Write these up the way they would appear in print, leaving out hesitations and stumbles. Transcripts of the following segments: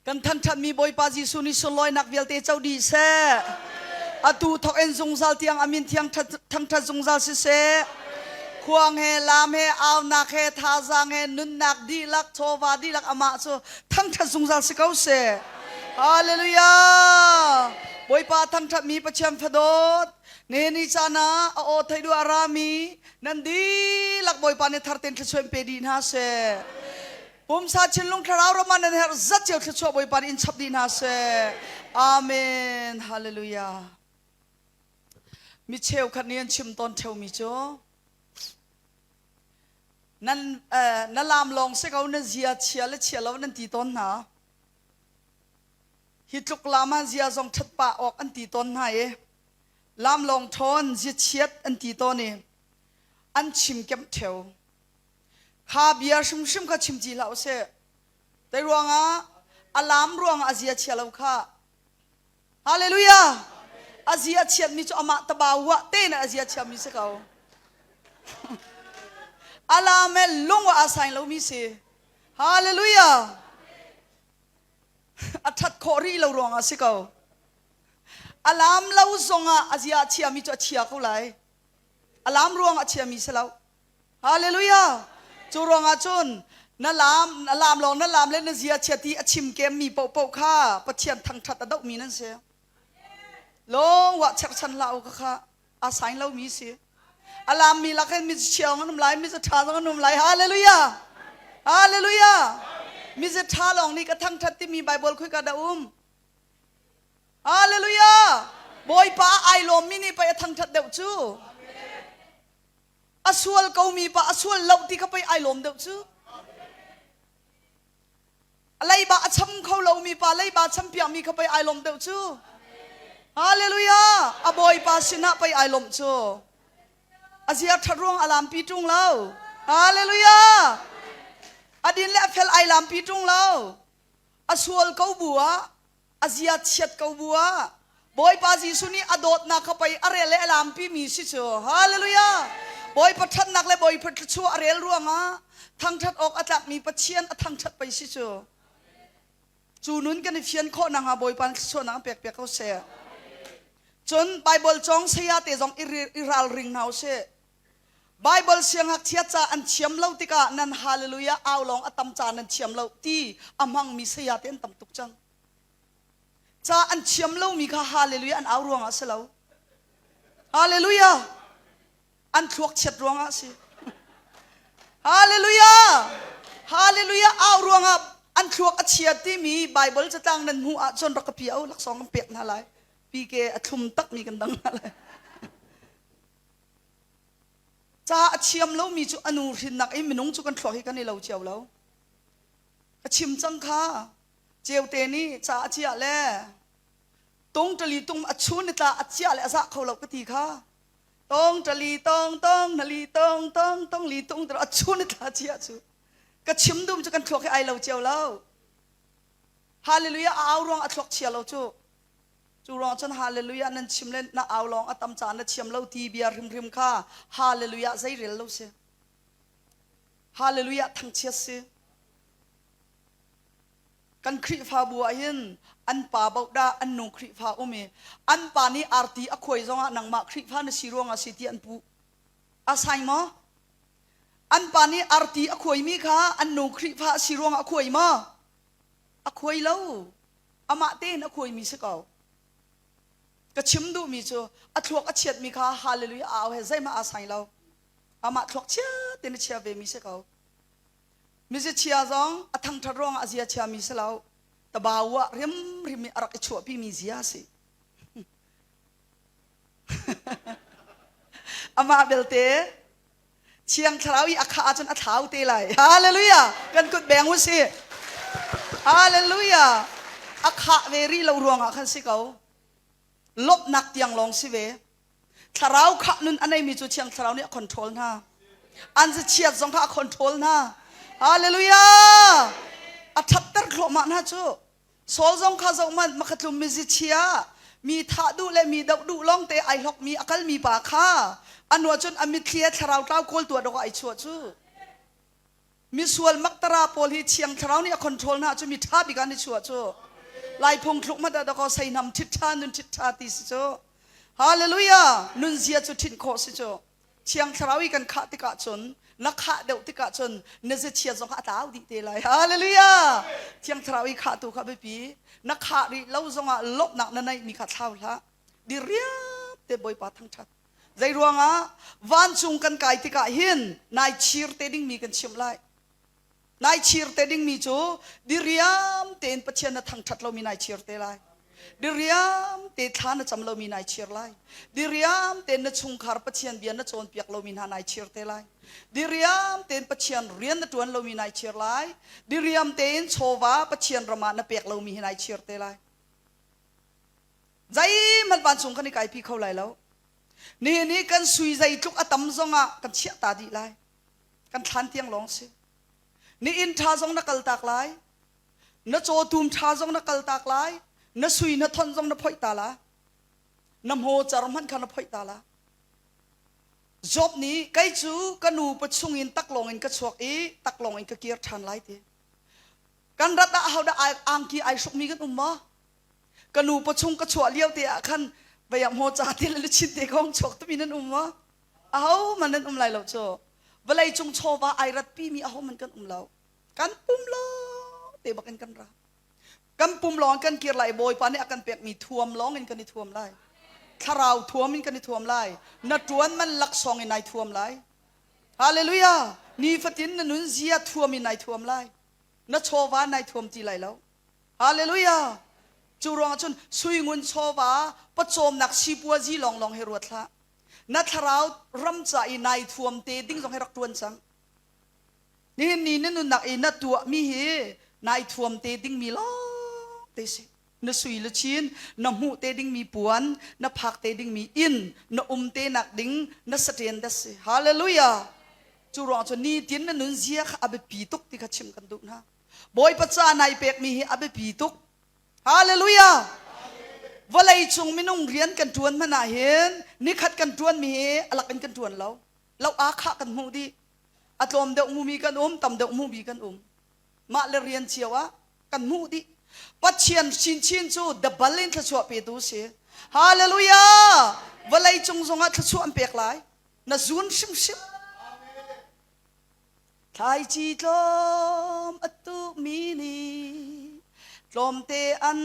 Kan thangṭhatmi Bawipa Jesuh nih sunlawinak vialte co dih seh. Atu thawk in zungzal tiang a min thiang thangṭhat zungzal siseh. Khuang he, lam he, aunak he, thazaang he, nunnak dihlak, chawva dihlak amah cu thangṭhat zungzal si ko seh. Hallelujah! Bawipa thangṭhatmi Pathian fadawt, ne ni caan ah a aw theih duh a rami nan dihlak Bawipa nih thar tein thluachuah in pe dih hna seh. Pumsa thinlung thlarau ram ah nan herh zat cio thluachuah Bawipa nih in chap dih hna seh. Amen. Hallelujah. Mi cheukhat nih an chim tawn ṭheumi cu nan na lam lawng si ko na zia chia le chia lo nan ti tawn hna. Hi tluk lam ah zia zong ṭhat pah awk an ti tawn hna i lam lawng ṭhawn zia chiat an ti tawn i an chim kemh ṭheo. Kha bia hrimhrim kha chim ci hlah usih. Tei ruangah a lam ruangah a zia chia lo kha. Hallelujah! A zia chiatmi cu amah tabauah te na a zia chiami si ko. A lam he lung ah aa sain lomi si. Hallelujah! A ṭhat khawh rih lo ruangah si ko. A lam lo zongah a zia chiami cu a chia ko lai. A lam ruangah a chiami si lo. Hallelujah! Cu ruangah cun na lam na lam lawng na lam le na zia chia ti a chim kem mi paohpaoh kha Pathian thangṭhat a dohmi nan si. Lawng wa cherhchan hlah u kha a sain lomi si. A lam mi lak hin mi chia an um lai, mi ṭha zong an um lai. Hallelujah! Hallelujah! Mi ṭha lawng nih ka thangṭhat timi Bible khoi ka dah um. Hallelujah! Bawipa ai lawmmi nih pei a thangṭhat deuh cu. A sual komi pa a sual lo ti kha pei ai lawm deuh cu. A leiba a cham kho lomi pa leiba champiakmi kha pei ai lawm deuh cu. Hallelujah! A bawipa sinah pei ai lawmh cu. A zia ṭhat ruang a lampi ṭung lo. Hallelujah! A din le a fel ai lampi ṭung lo. A sual ko bu ah a zia chiat ko bu ah Bawipa Jesuh nih a dawtnak kha pei a rel le a lampi mi si cu. Hallelujah! Bawipa ṭhatnak le Bawipa thluachuah a rel ruangah thangṭhat awk a tlakmi Pathian a thangṭhat pei si cu. Cu nun kan i fian khawh nakhnga Bawipa nih thluachuahnak an pek piak ko seh. Cun Bible cawng saya te zong i ralring hna usih. Bible siangngakchia ca an thiam lo tikah nan hallelujah au lawng a tam ca nan thiam lo ti a hmangmi saya te an tam tuk cang. Ca an thiam lomi kha hallelujah an au ruangah a si lo. Hallelujah! An thluak chiat ruangah a si. Hallelujah! Hallelujah au ruangah an thluak a chia timi Bible catlang nan hmuh ahcun rak ka pi au laksawng kan pek hna lai. PK a thlum takmi kan dang hna lai. Ca a thiam lomi cu a nu hrinnak i minung cu kan thluak hi kan i lo cio lo. Ka chim cang kha. Ceute nih ca a ciah le tung ṭali tung a chun ni tla a ciah le a zah kho lo ka ti kha. Tong ṭali tong tong nali tong tong tong li tung a chun ni tla ciah cu. Ka chim dum cu kan thluak hi ai lo cio lo. Hallelujah a au ruang a thluak chia lo cu. Cu ruang cun hallelujah nan chim le na au lawng a tam caan na thiam lo ti bia hrimhrim kha hallelujah zei rel lo si. Hallelujah thangchiat si. Kan Khrihfabu ah hin an pa boh dah an nu Khrihfa um i an pa nih arti a khuai zongah nangmah Khrihfa na si ruangah si ti an puh. A sai maw? An pa nih arti a khuaimi kha an nu Khrihfa a si ruangah a khuai maw? A khuai lo. Amah tein a khuaimi si ko. Ka chim duhmi cu a thluak a chiatmi kha hallelujah a au he zeihmah aa sai lo. Amah thluak chia tein a chia vemi si ko. Mizichia zong a thangṭhat ruangah a zia chiami si lo. Tabau ah rimrim i a rak i chuahpimi zia a si. Amah belte Thiang Thlarau i a khah ahcun a thlau te lai. Hallelujah! Kan kut beng u sih. Hallelujah! A khah ve rih lo ruangah khan si ko. Lawmhnak tiang lawng si ve. Thlarau khah nun a neimi cu Thiang Thlarau nih a control hna. An chiat zong kha a control hna. Hallelujah! A ṭhatter thluahmah hna cu. Saul zong kha zoh hmanh makhatlum mizi chia mi thah duh le mi doh duh lawng te ai hlokmi a kalmi pa kha anu cun a mitthli he thlarau tlau kawl tuah dawk ai chuah cu. Misual maktara pawl hi Thiang Thlarau nih a control hna cu mi ṭha bik ah an i chuah cu. Lai phung thluk hmanh ah dakaw seihnam ṭhit ṭha nun ṭhit ṭha ti si cu. Hallelujah! Nunzia cu ṭhinh khawh si cu. Thiang Thlarau i kan khah tikah cun na khah deuh tikah cun na ziachia zong kha a tlau dih te lai. Hallelujah! Thiang Thlarau i khah tu kha biapi. Na khah rih lo zongah lawmhnak na neihmi kha thlau hlah. Diriam te Bawipa thangṭhat. Zei ruangah vancung kan kai tikah hin nai chir te dingmi kan chimh lai. Nai chir te dingmi cu diriam tein Pathian na thangṭhat lomi nai chir te lai. Diriam te thla na cam lomi nai chir lai. Diriam tein na chungkhar Pathian bia na cawnpiak lomi hna nai chir te lai. Diriam tein Pathian rian na ṭuan lomi nai chir lai. Diriam tein chawva Pathian ram ah na pek lomi hi nai chir te lai. Zeihmanh vancung kan i kaipi kho lai lo. Nihin i kan sui zeitluk a tam zongah kan chiah ta dih lai. Kan thlan tiang lawng si. Ni inn ṭha zong na kaltak lai. Na cawtum ṭha zong na kaltak lai. Na sui na thon zong na phoih ta la. Na hmawcar hmanh kha na phoih ta la. Job nih kei cu ka nu pachung in taklawng in ka chuak i taklawng in ka kir ṭhan lai ti. Kan rat ah hodah angki ai hrukmi kan um maw? Ka nu pawchung ka chuah lio te ah khan vei ah hmaw ca te le luchin te kong chuak tumi nan um maw? Aho man nan um lai lo cu. Vawlei cung chawva ai ratpi mi aho man kan um lo. Kan pum lo te bak in kan ra. Kan pum lawng kan kir lai Bawipa nih a kan pekmi thuam lawng in kan i thuam lai. Thlarau thuam in kan i thuam lai. Na ṭuan man laksawng in nai thuam lai. Hallelujah! Nifatin na nun zia thuam in nai thuam lai. Na chawva nai thuam ti lai lo. Hallelujah! Cu ruangah cun sui ngun chawva pawcawmnak sipuazi lawnglawng hi ruat hlah. Na thlarau ram ca i nai thuam te ding zong hi rak ṭuan cang. Nihin ni na nunnak i na tuahmi hi nai thuam te dingmi lawng te si. Na sui luchin, na hmuh te dingmi puan, na phak te dingmi inn, na um te nak ding na saṭen dat si. Hallelujah! Cu ruang cun nitin na nun zia kha a biapi tuk ti kha chim kan duh hna. Bawipa ca nai pekmi hi a biapi tuk. Hallelujah! Vawlei cung minung rian kan ṭuan hmanh ah hin nikhat kan ṭuanmi hi a lak in kan ṭuan lo. Lo aa khah kan hmuh dih. A tlawm deuh hmumi kan um, tam deuh hmumi kan um. Mah le rian cio ah kan hmuh dih. Pathian chinchin cu dabal in thluachuah petu si. Hallelujah! Vawlei cung zongah thluachuah an pek lai. Na zun hrimhrim. Thlaici tlawm a tuhmi nih tlawmte an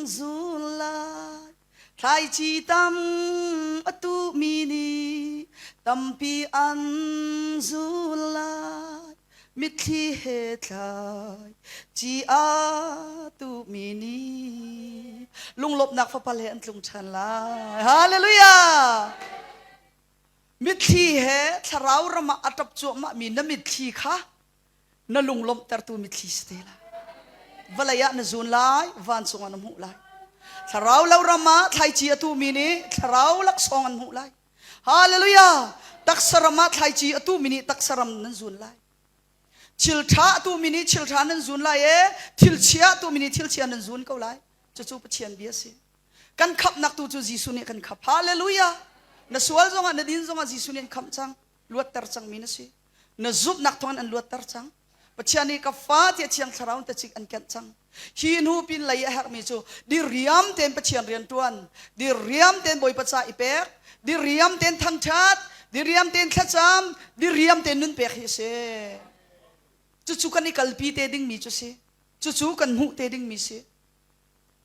zun lai. Thlaici tam a tuhmi nih tampi an zun lai. Mitthli he thlai ci a tuhmi nih lunglawmhnak fapal he an tlung ṭhan lai. Hallelujah! Mitthli he thlarau ram ah a ṭap cuahmahmi na mitthli kha na lunglawmhtertu mitthli si te lai. Vawlei ah na zun lai, vancung ah na hmuh lai. Thlarau lo ram ah thlaici a tuhmi nih thlarau laksawng an hmuh lai. Hallelujah! Taksa ram ah thlaici a tuhmi nih taksa ram nan zun lai. Thil ṭha a tuhmi nih thil ṭha nan zun lai e, thil chia a tuhmi nih thil chia nan zun ko lai. Cucu Pathian bia a si. Kan khamhnak tu cu Jesuh nih kan khamh. Hallelujah! Na sual zongah na din zongah Jesuh nih an khamh cang. Luatter cangmi na si. Na zumhnak thawngin an luatter cang. Pathian nih ka fa tiah Thiang Thlarau in tacik an kenh cang. Hi hnu pin lei a herhmi cu diriam tein Pathian rian ṭuan, diriam tein Bawipa ca i pek, diriam tein thangṭhat, diriam tein thlacam, diriam tein nun pek hi a si. Cucu kan i kalpi te dingmi cu si. Cucu kan hmuh te dingmi si.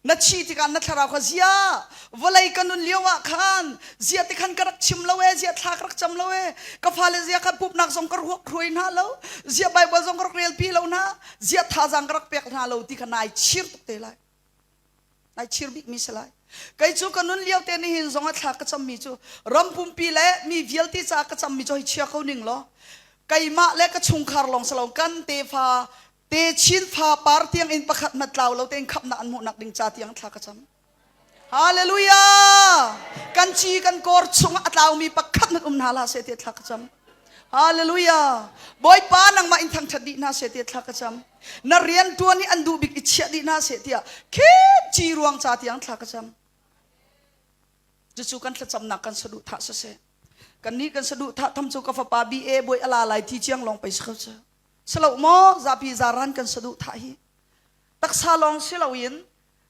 Na thi tikah na thlarau kha zia vawlei ka nun lio ah khan zia ti khan ka rak chim lo e zia thla ka rak cam lo e ka fale zia khan pupnak zong ka ruak hruai hna lo zia Bible zong ka rak rel pi lo hna zia thazaang ka rak pek hna lo ti kha nai chir tuk te lai nai chir bik mi si lai kei cu ka nun lio te nihin zong ah thla ka cam mi cu ram pumpi le mi vialte ca ka cam mi cu hei chia ko ning law keimah le ka chungkhar lawng si lo kan tefa Techin fa par tiang in pakhat hmat tlau lo tein khamhnak an hmuhnak ding ca tiang thla ka cam. Hallelujah! Kan ci kan kor chungah a tlaumi pakhat hmanh um hna hlah seh tiah thla ka cam. Hallelujah! Bawipa nangmah in thangṭhat dih hna seh tiah thla ka cam. Na rian ṭuan hi an duh bik i chiah dih hna seh tiah khit ci ruang ca tiang thla ka cam. Cucu kan thlacamnak kan saduhthah siseh. Kannih kan saduhthah tham cu ka fapa BA bawi a la lai ti ciang lawng pei si kho cu. Silo maw zapi zaran kan saduh thah hi. Taksa lawng si loin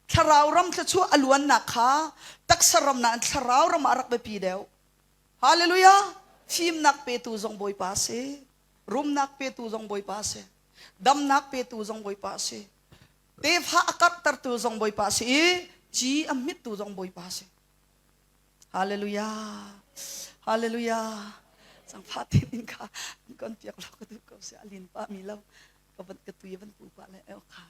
thlarau ram thluachuah a luannak kha taksa ram nain thlarau ram ah rak biapi deuh. Hallelujah! Fimnak petu zong Bawipa a si. Rumnak petu zong Bawipa a si. Damnak petu zong Bawipa a si. Tefa a karhtertu zong Bawipa a si i ci a hmittu zong Bawipa a si. Hallelujah! Hallelujah! Cangfah tin in kha an kon piak lo ka duh ko si a lin pa mi lo ka van ka tui van pu pa le e kha.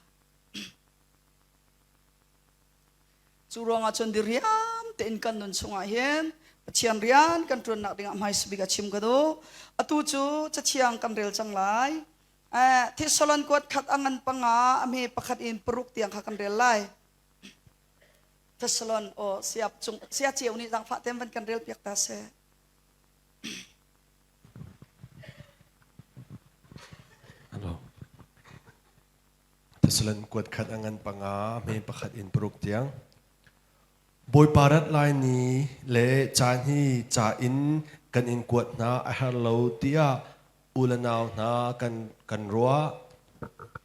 Cu ruangah cun diriam tein kan nun chungah hin Pathian rian kan ṭuannak dingah hmaisabik a chim ka duh. Atu cu cathiang kan rel cang lai. Eh, Thessalon kuat khat a ngan panga a hme pakhat in paruk tiang kha kan rel lai. Thessalon o siap cung sia ceu nih zaangfah tem van kan rel piak ta seh. Hello. Thessalon kuat khat a ngan panga hme pakhat in paruk tiang. Bawipa rat lai ni le caan hi ca in kan in kuat hna a herh lo tiah u le nau hna kan kan ruah.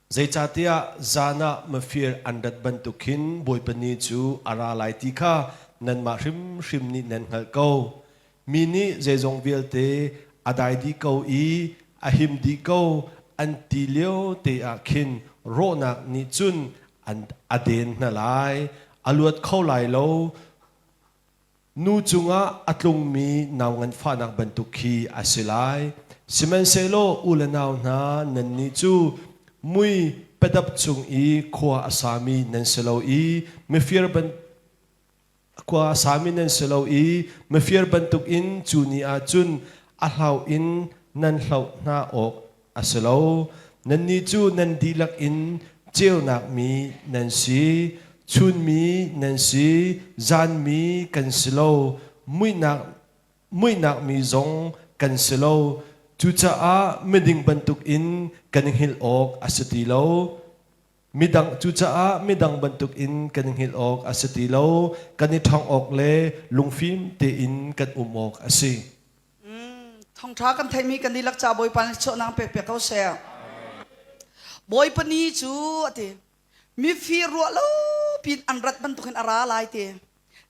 Zeicahtiah zan ah mafir an rat bantuk khin Bawipa ni cu a ra lai ti kha nanmah hrimhrim nih nan hngalh ko. Mi nih zeizong vialte a dai dih ko i a him dih ko an ti lio te ah khin rawhnak nih cun an a den hna lai, a luat kho lai lo. Nu cungah a tlungmi nau nganfahnak bantuk khi a si lai. Sihmanhsehlaw u le nau hna, nannih cu mui pedap chung i khua a sami nan si lo i mifir ban Khua a sami nan si lo i mifir bantukin cu ni ah cun a hlau in nan hloh hna awk a si lo. Nannih cu nan dihlak in ceunak mi nan si, chun mi nan si, zan mi kan si lo, muihnak muihnak mi zong kan si lo. Cucaah miding bantukin kan hngilh awk a si ti lo. Midang cucaah midang bantukin kan i hngilh awk a si ti lo, kan i ṭhangh awk le lungfim tein kan um awk a si. Thawngṭha kan theihmi kan dihlak ca Bawipa nih chuahnak pek piak ko seh. Bawipa ni cu a ti. Mifir ruah lo pin an rat bantukin a ra lai ti.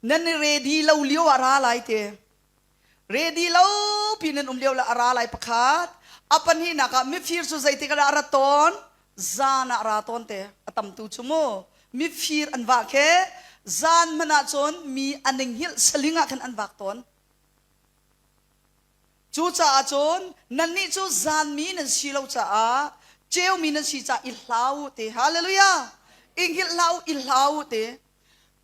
Nan i ready lo lio ah ra lai ti. Ready lo pi nan um lio le a ra lai pakhat. A pahnihnak ah mifir cu zeitik ah dah a rat tawn? Zan ah a ra tawn te. A tamtu cu mu. Mifir an vah khe zan hmanh ah cun mi an i hngilh saling ah khan an vak tawn. Cucaah cun nannih cu zan mi nan si lo caah ceumi nan si caah i hlau u ti. Hallelujah! I hngilh hlah u, i hlau u ti.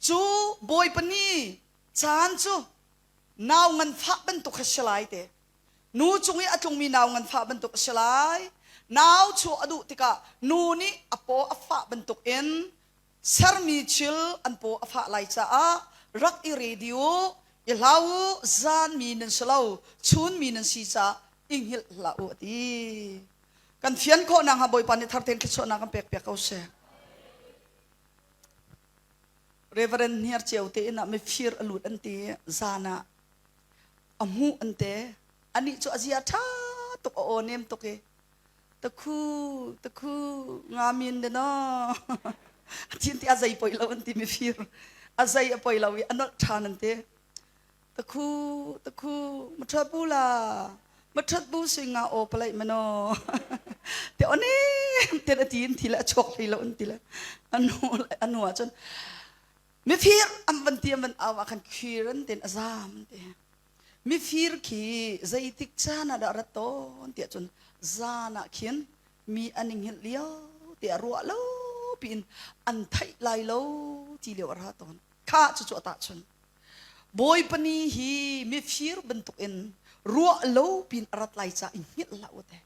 Cu Bawipa ni caan cu nau nganfah bantuk kha si lai te. Nu cung i a tlungmi nau nganfah bantuk a si lai. Nau chuah a duh tikah nu nih a paw a fah bantuk in sermi thil an paw a fah lai caah rak i ready u, i hlau u, zan mi nan si lo, chun mi nan si caah i hngilh hlah u a ti. Kan fian khawh nakhnga Bawipa nih thar tein thluachuahnak kan pek piak ko seh. Reverend Hniar Ceu te inn ah mifir a lut an ti zan ah a hmuh an te anih cu a zia ṭha tuk a aw nem tuk i takhu takhu ngamin de no a thin ti a zei poi lo an ti mifir a zei a poi lo i a nolh ṭhan an ti Takhu takhu mathat bu la mathat bu singa o palai mano te one te na tin thi la chok hlei lo an ti la anu anu ah cun mifir an van ti an van au ah khan khir an ten azam te mifir khi zeitik caan ah dah rat tawn tiah cun zan ah khin mi an i hngilh lio tiah ruah lo piin an theih lai lo ti lio a ra tawn kha cucu a tahchun Bawipa ni hi mifir bantukin ruah lo pin a rat lai ca i hngilh hlah u te.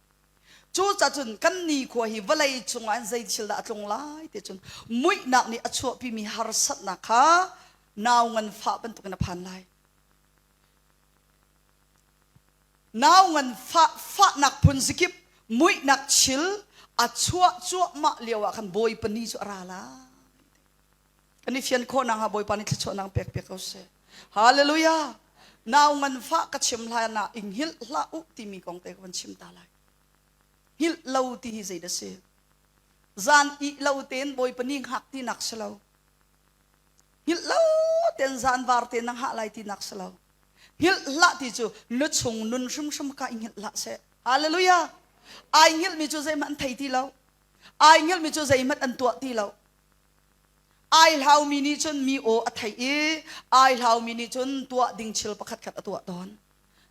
Cucaah cun kan nikhua hi vawlei cungah in zei thil dah a tlung lai ti cun muihnak nih a chuahpimi harsatnak kha nau nganfah bantukin a phan lai. Nau nganfah fahnak phun zikip muihnak chil a chuah cuahmah lio ah khan Bawipa ni cu a ra lai. Kan i fian khawh nakhnga Bawipa nih thluachuahnak pek piak ko seh. Hallelujah! Nau nganfah ka chim hlan ah i hngilh hlah u timi kong te ka van chim ta lai. Hngilh lo ti hi zei dah si? Zan ih lo tein Bawipa ni hngak tinak si lo. Hngilh lo tein zan var tein na hngah lai tinak si lo. Hngilh hlah ti cu na chung nun hrimhrim kha i hngilh hlah seh. Hallelujah! Ai hngilhmi cu zeihmanh an thei ti lo. Ai hngilhmi cu zeihmanh an tuah ti lo. Ai hlaumi nih cun mi aw a theih i ai hlaumi nih cun tuah ding thil pakhatkhat a tuah tawn.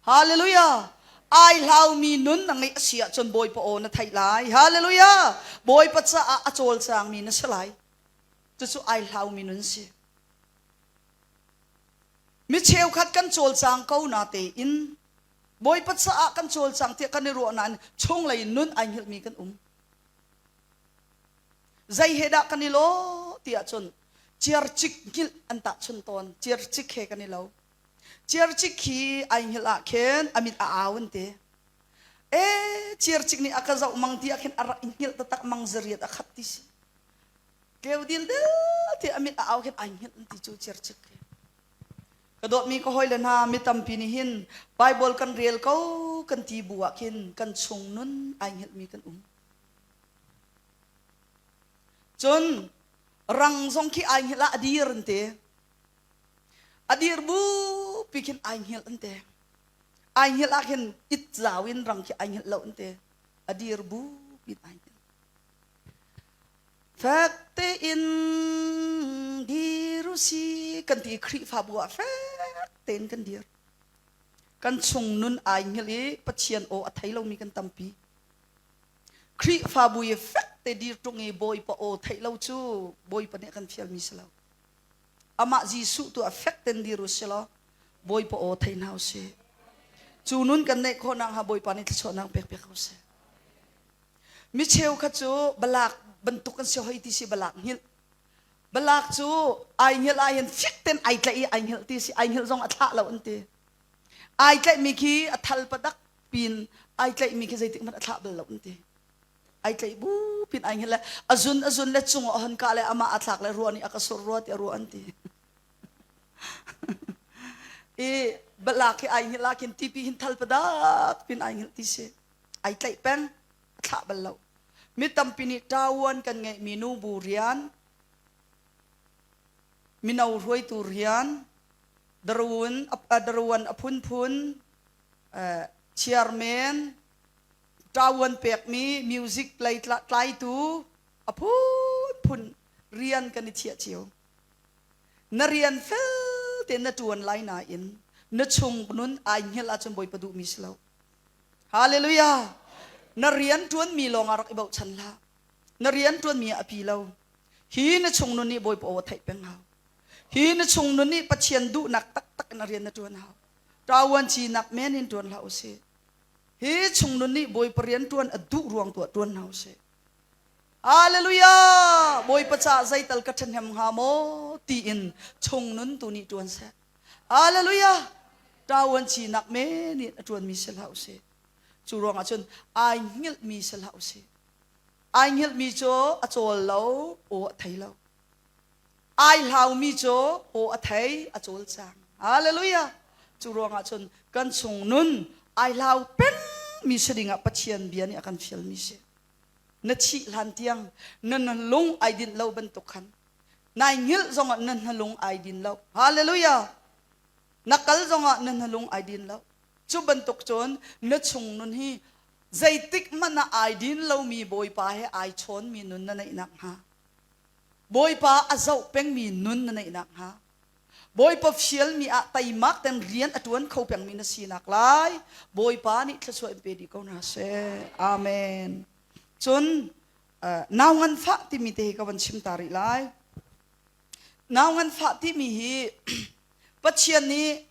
Hallelujah! Ai hlaumi nun na ngeih a si ahcun Bawipa aw na theih lai. Hallelujah! Bawipa caah a cawlcangmi na si lai. Cucu ai hlaumi nun si. Mi cheukhat kan cawlcang ko na tein Bawipa caah kan cawlcang tiah kan i ruah nain chunglei nun ai hngilhmi kan um. Zei he dah kan i lawh ti ahcun ciarcik hngilh an tahchun tawn. Ciarcik he kan i lo. Ciarcik khi ai hngilh ah khin a mit a au an ti. E ciarcik nih a ka zoh mang ti ah khin a rak i hngilh taktak mang zariat a khat ti si. Tleu dil del ti a mit a au khin ai hngilh an ti cu ciarcik khi. Ka dawtmi ka hawile hna mi tampi nih hin Bible kan rel ko kan ti bu ah khin kan chung nun ai hngilhmi kan um. Cun rang zong khi ai hngilh ah a dir an ti. A dir bu pi khin ai hngilh an ti. Ai hngilh ah khin it zau in rang khi ai hngilh lo an ti. A dir bu pin ai hngilh. Fek tein dir u si kan ti i Khrihfabu ah fek tein kan dir. Kan chung nun ai hngilh i Pathian aw a thei lomi kan tampi. Khrihfabu i fek te dir ṭung i Bawipa aw theih lo cu Bawipa nih a kan fialmi si lo. Amah Jesuh tu a fek ten dir u si law Bawipa aw thei hna u sih. Cu nun kan neih khawh nakhnga Bawipa nih thluachuahnak pek piak ko seh. Mi cheukhat cu Balak bantuk an si hoi ti si Balak hngilh. Balak cu ai hngilh ah hin fik ten ai tlaih i ai hngilh ti si ai hngilh zong a thlah lo an ti. Ai tlaihmi khi a thal padak pin ai tlaihmi khi zeitik hmanh a thlah bal lo an ti. Ai tlaih bu pin ai hngilh le a zun a zun le cung a hon kah le amah a thlak le ruah nih a ka sur rua ti a ruah an ti. I Balak hi ai hngilh ah khin tipi hin thal padak pin ai hngilh ti si. Ai tlaih peng a thlah bal lo. Mi tampi nih ṭawan kan ngeihmi nubu rian, mino hruaitu rian, daruan daruan a phunphun, chairman, ṭawan pekmi music lei tlaitu a phunphun rian kan i thiah cio. Na rian fel tein na ṭuan lai nain na chung nun ai hngelh ahcun Bawipa duhmi si lo. Hallelujah! Na rian ṭuanmi lawngah rak i bochan hlah. Na rian ṭuanmi ah a pi lo. Hi na chung nun nih Bawipa aw a theih peng hau. Hi na chung nun nih Pathian duhnak taktak in a rian na ṭuan hau. Ṭawan cinak men in ṭuan hlah usih. Hi chung nun nih Bawipa rian ṭuan a duh ruang tuah ṭuan hna usih. Hallelujah! Bawipa caah zeital ka ṭhahnem hnga maw tiin chung nun tu nih ṭuan seh. Hallelujah! Ṭawan cinak men in a ṭuanmi si hlah usih. Cu ruangah cun ai hngilhmi si hlah usih. Ai hngilhmi cu a cawl lo, aw a thei lo. Ai hlaumi cu aw a thei, a cawl cang. Hallelujah! Cu ruangah cun kan chung nun ai hlau pengmi si dingah Pathian bia nih a kan fialmi si. Na thih hlan tiang na lung ai dinh lo bantuk khan nai hngilh zongah na hnalung ai din lo. Hallelujah! Na kal zongah na hnalung ai din lo. Cu bantuk cun na chung nun hi zeitik hmanh ah ai din lomi Bawipa he ai chawnmi nun na neih nakhnga Bawipa a zoh pengmi nun na neih nakhnga Bawipa fialmi ah teimak ten rian a ṭuan kho pengmi na sinak lai Bawipa nih thluachuah in pe dih ko hna seh. Amen. Cun nau nganfah timi te hi ka van chim ta rih lai. Nau nganfah timi hi Pathian nih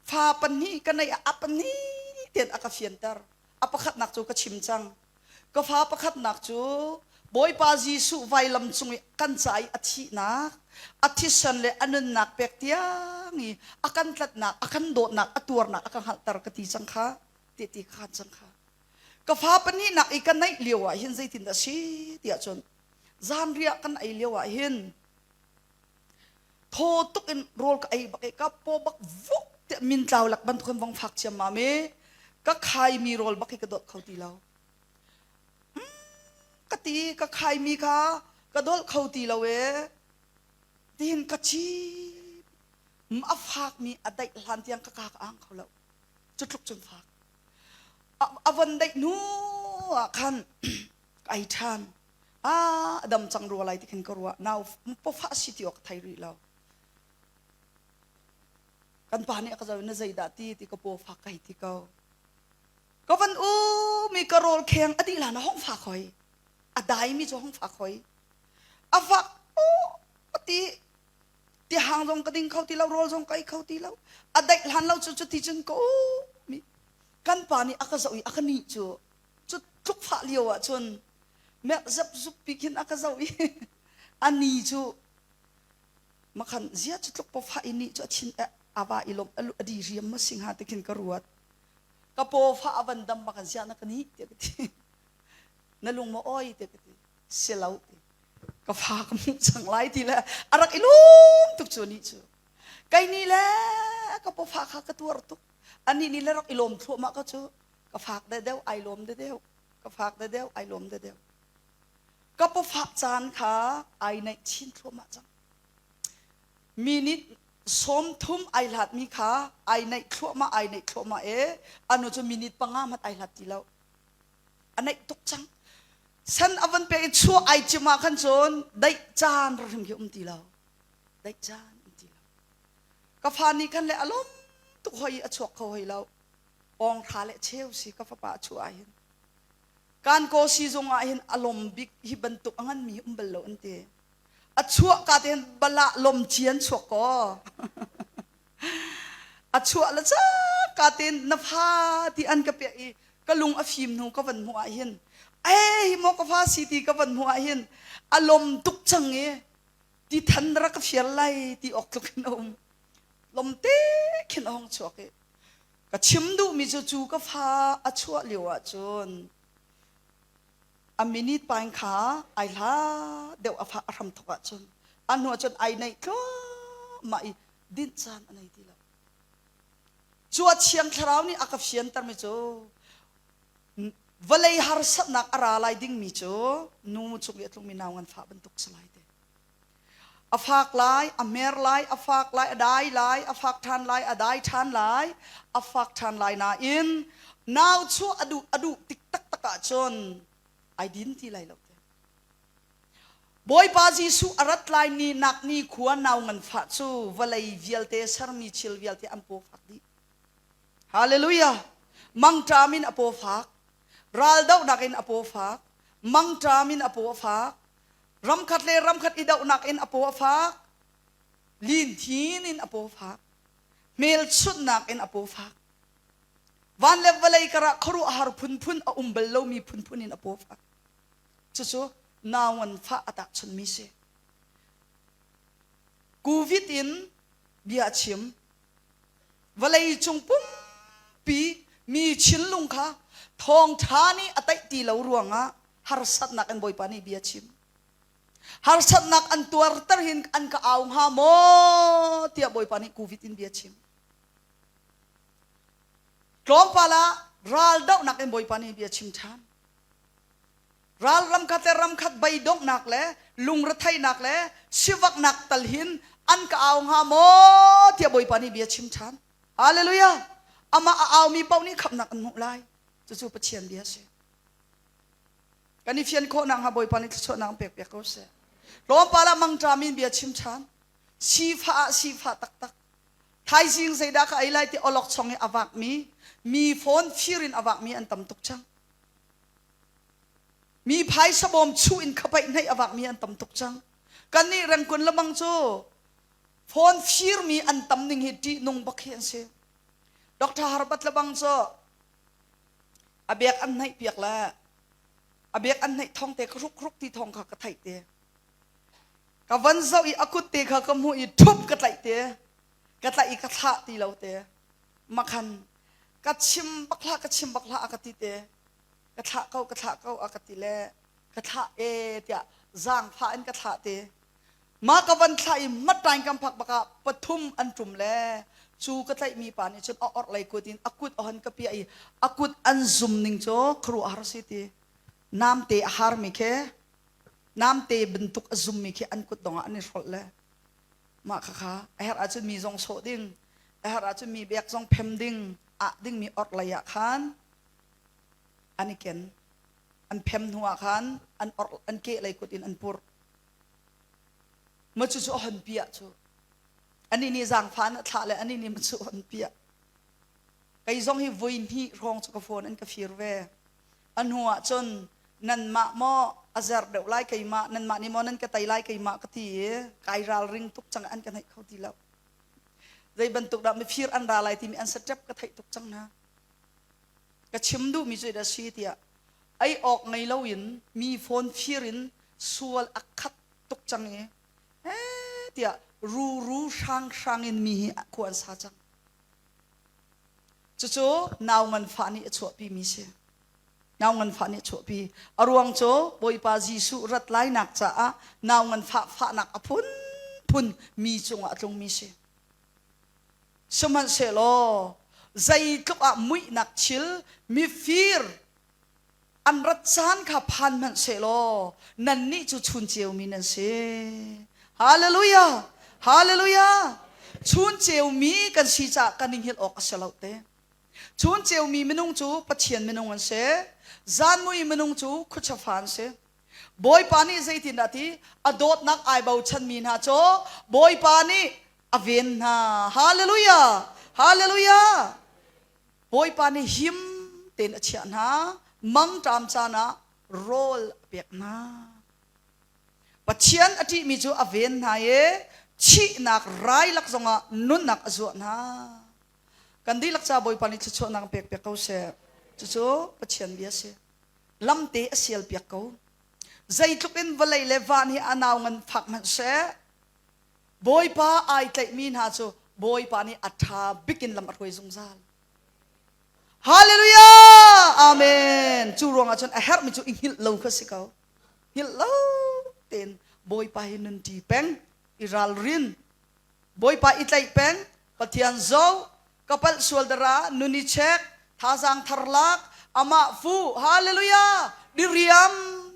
fa pahnih ka neih ah a pahnih tein a ka fianter. A pakhatnak cu ka chim cang. Ka fa pakhatnak cu Bawipa Jesuh vailam cung i kan ca i a thihnak, a thisen le a nunnak pek tiang i a kan tlatnak, a kan dawtnak, a tuarnak a ka hngalhter ka ti cang kha, ti ti ka khan cang kha. Ka fa pahnihnak i ka neih lio ah hin zeitindah si tiah cun zanriah kan ei lio ah hin thaw tuk in rawl ka ei bak i ka paw bak vuk tiah min tlau lak bantuk in vong fak ciammam i ka khaimi rawl bak hi ka dawt kho ti lo. ka ti ka khaimi kha ka dolh kho ti lo ee tihin ka chim a fakmi a daih hlan tiang ka ka ka ang kho lo cu tluk cun fak a von daih hnu ah khan ka ei ṭhan a dam cang rua lai ti khin ka ruah nau pawfah si ti awk thei rih lo kan pa nih a ka zoh na zeidah ti ti ka paw fak ka hei ti ko ka van u mi ka rawl kheng a dih lan a hong fak hoi a dai mi cu hong fak hoi a fak ti ti hang zong ka ding kho ti lo rawl zong ka ei kho ti lo a daih hlan lo cu cu ti cun ka mi kan pa nih a ka zoh i a ka nih cu cu tluk fah lio ah cun merh zep zup pi khin a ka zoh i a ni cu makhan zia cu tluk paw fah i ni cu a thin a va i lom a di riam ma sing ha ti khin ka ruat ka paw fah a van dam makan zia na ka ni tiah ka ti na lung ma oi tiah ka ti si lo ti ka fa ka hmuh cang lai ti le a rak i lum tuk cu ni cu kai ni le ka pawfa kha ka tuar tuk ani ni le rak i lawm thluahmah ka cu ka fak de deuh ai lawm de deuh ka fak de deuh ai lawm de deuh ka pawfah caan kha ai naih chin thluahmah cang minute 30 ai hlat mi kha ai naih thluahmah ai naih thluahmah e anu cu minute panga mat ai hlat ti lo a naih tuk cang san a van pek i chuah ai cim ah khan cun daih caan hrim khi um ti lo daih caan um ti lo ka fa nih khan le a lawm tuk hoi a chuak kho hoi lo pawng thla le cheu si ka fapa a chuah ah hin kan ko sizung ah hin a lawm bik hi bantuk a ngan mi um bal lo an ti a chuah ka te hin bala lom cian chuak ko a chuah le ka ten na fa ti an ka piah i ka lung a fim hnu ka van hmuh ah hin ei hi maw ka fa si ti ka van hmuh ah hin a lom tuk cang i ti than rak ka fial lai ti awk tluk in a um lom te khin a hong chuak i ka chim duhmi cu cu ka fa a chuah lio ah cun a minute pain kha ai hla deuh a fa a hram thok ah cun a hnu ah cun ai neih thluahmah i dinh caan a nei ti lo cu a thiang thlarau nih a ka fiantermi cu vawlei harsatnak a ra lai dingmi cu nu cung i a tlungmi nau ngan fah bantuk si lai te a fak lai a mer lai a fak lai a dai lai a fak ṭhan lai a dai ṭhan lai a fak ṭhan lai nain nau chuah a duh a duh tik taktak ahcun ai din ti lai lo te Bawipa Jesuh a rat lai ni nak ni khua nau nganfah cu vawlei vialte sermi thil vialte an paw fak dih. Hallelujah! Mangṭam in a paw fak, raldohnak in a paw fak, mangṭam in a paw a fak, ramkhat le ramkhat i dohnak in a paw a fak, linthin in a paw fak, hmelchunhnak in a paw fak. Van le vawlei karah khuaruahhar phunphun a um bal lomi phunphun in a paw fak. Cucu naungan fah a tahchunmi si. Covid in bia a chim. Vawlei cung pumpi mi thinlung kha thawngṭha nih a taih ti lo ruangah harsatnak in Bawipa nih bia chim. Harsatnak an tuarter hin an ka au hnga maw tiah Bawipa nih Covid in bia chim. Tlawmpal ah raldohnak in Bawipa nih bia chim ṭhan. Ral ramkhat le ramkhat beidonghnak le lungretheihnak le sivaknak tal hin an ka au hnga maw tiah Bawipa nih bia chim ṭhan. Hallelujah! Amah a aumi paoh nih khamhnak an hmuh lai. Cucu Pathian bia a si. Kan i fian khawh nakhnga Bawipa nih thluachuahnak an pek piak ko seh. Tlawmpal ah mangṭam in bia chim ṭhan. Sifah ah sifah taktak. Thaizing zeidah ka ei lai ti awlokchong i a vakmi, mi phone fir in a vakmi an tam tuk cang. Mi phaisa bawm chuh in khapaih hnaih a vakmi an tam tuk cang. Kannih rengkun lamang cu phone firmi an tam ning hi ṭihnung bak hi an si. Dr. Harbat lebang cu a bek an hnaih piak le a bek an hnaih thong te ka hruk hruk ti thong kha ka theih te. Ka van zoh i a kut te kha ka hmuh i ṭhup ka tlaih te. Ka tlaih i ka thlah ti lo te. Makhan ka chim bak hlah ka chim bak hlah a ka ti te ka thlah ko ka thlah ko a ka ti le ka thlah e tiah zaangfah in ka thlah te ma ka van thlah i matain kam phak bakah pathum an ṭum le cu ka tlaihmi pa nih cun a orhlei kut in a kut a hon ka piah i a kut an zum ning cu khuaruahhar si ti. Namte a harmi khi namte bantuk a zummi khi an kut dong ah an i hrolh le mah khakha a herh ahcun mi zong sawh ding a herh ahcun mi bek zong phem ding ah dingmi orhlei ah khan an i ken an phem hnu ah khan an or an ke lei kut in an purh ma cu cu a hon piah cu ani nih zaangfah an thlah le ani nih ma cu hon piah kei zong hi voi hnih hrawng cu ka phone an ka fir ve a hnu ah cun nanmah maw a zer deuh lai keimah nanmah nih maw nan ka tei lai keimah ka ti i kai ralring tuk cang an ka hnaih kho ti lo zei bantuk dah mifir an ra lai timi an step ka theih tuk cang hna ka chim duhmi cu dah si tiah ei awk ngei loin mi phone fir in sual a khat tuk cang i eh tiah ruru hrang hrang in mi hi khua an sa cang Cucu nau nganfah nih a chuahpimi si. Nau nganfah nih a chuahpi. A ruang cu Bawipa Jesuh rat lainak caah nau nganfah fahnak a phunphun mi cungah a tlungmi si. Sihmanhsehlaw zeitluk ah muihnak thil mifir an rat caan kha phan hmanh sehlaw nannih cu chun ceumi nan si. Hallelujah! Hallelujah! Chun ceumi kan si caah kan i hngilh awk a si lo te. Chun ceumi minung cu Pathian minung an si. Zan mui minung cu khuacha fa an si. Bawipa nih zeitindah ti a dawtnak ai bochanmi hna cu Bawipa nih a ven hna. Hallelujah! Hallelujah! Bawipa nih him tein a chiah hna, mangṭam caan ah rawl a pek hna. Pathian a ṭihmi cu a ven hna i thihnak rai lak zongah nunnak a zuah hna. Kan dihlak ca Bawipa nih thluachuahnak pek piak ko seh. Cucu Pathian bia a si. Lamte a sial piak ko. Zeitluk in vawlei le van hi a nau ngan fak hmanh seh, Bawipa ai tlaihmi hna cu Bawipa nih a ṭha bik in lam a hruai zungzal. Hallelujah! Amen. Cu ruangah cun a herhmi cu i hngilh lo kha si ko. Hngilh lo tein Bawipa hi nunṭi peng, i ralrin. Bawipa i tlaih peng, Pathian zoh, ka palh sual dara, nun i check, thazaang thar lak, amah fu, hallelujah! Diriam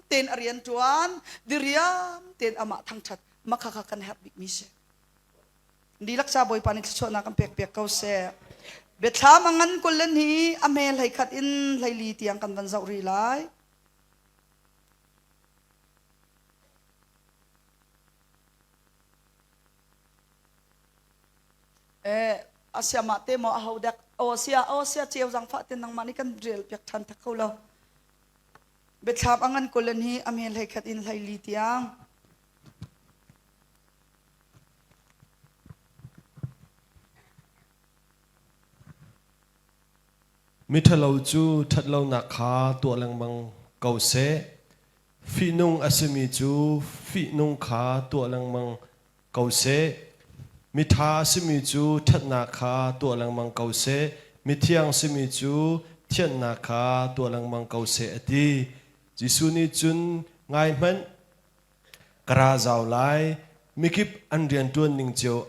tein a rian ṭuan, diriam tein amah thangṭhat. Mah kha kan herh bikmi si. Dihlak ca Bawipa nih thluachuahnak kan pek piak ko seh. Biathlam a ngan kul hi a hme hlei khat in hleili tiang kan van zoh rih lai. Eh, asia mah te maw aho dek o sia o sia ceu zang fa ten nangmah nih kan rel piak than thak ko lo. Biathlam a ngan kulen hi a hme hlei khat in hleili tiang. Miṭhalo cu ṭhatlonak kha tuah lengmang ko seh. Fihnung a simi cu fihnung kha tuah lengmang ko seh. Miṭha a simi cu ṭhatnak kha tuah lengmang ko seh. Mithiang simi cu thiannak kha tuah lengmang ko seh, a ti. Jesuh nih cun, Ngai hmanh, Ka ra zau lai. Mikip an rianṭuan ning cio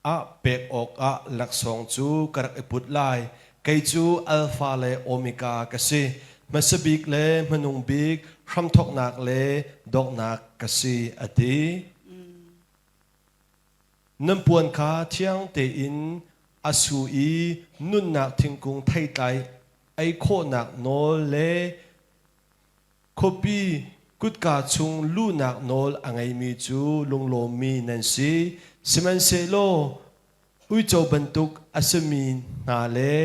ah pek awkah laksawng cu ka rak i put lai. Kei cu Alfa le Omega ka si, hmasa bik le hmanung bik, hramthawknak le donghnak ka si, a ti. Nan puan kha thiang tein a su i nunnak thingkung theitlai ei khawhnak nawl le Khuapi kutka chung luhnak nawl a ngeimi cu lunglawmmi nan si. Sihmanhsehlaw uico bantuk a simi hna le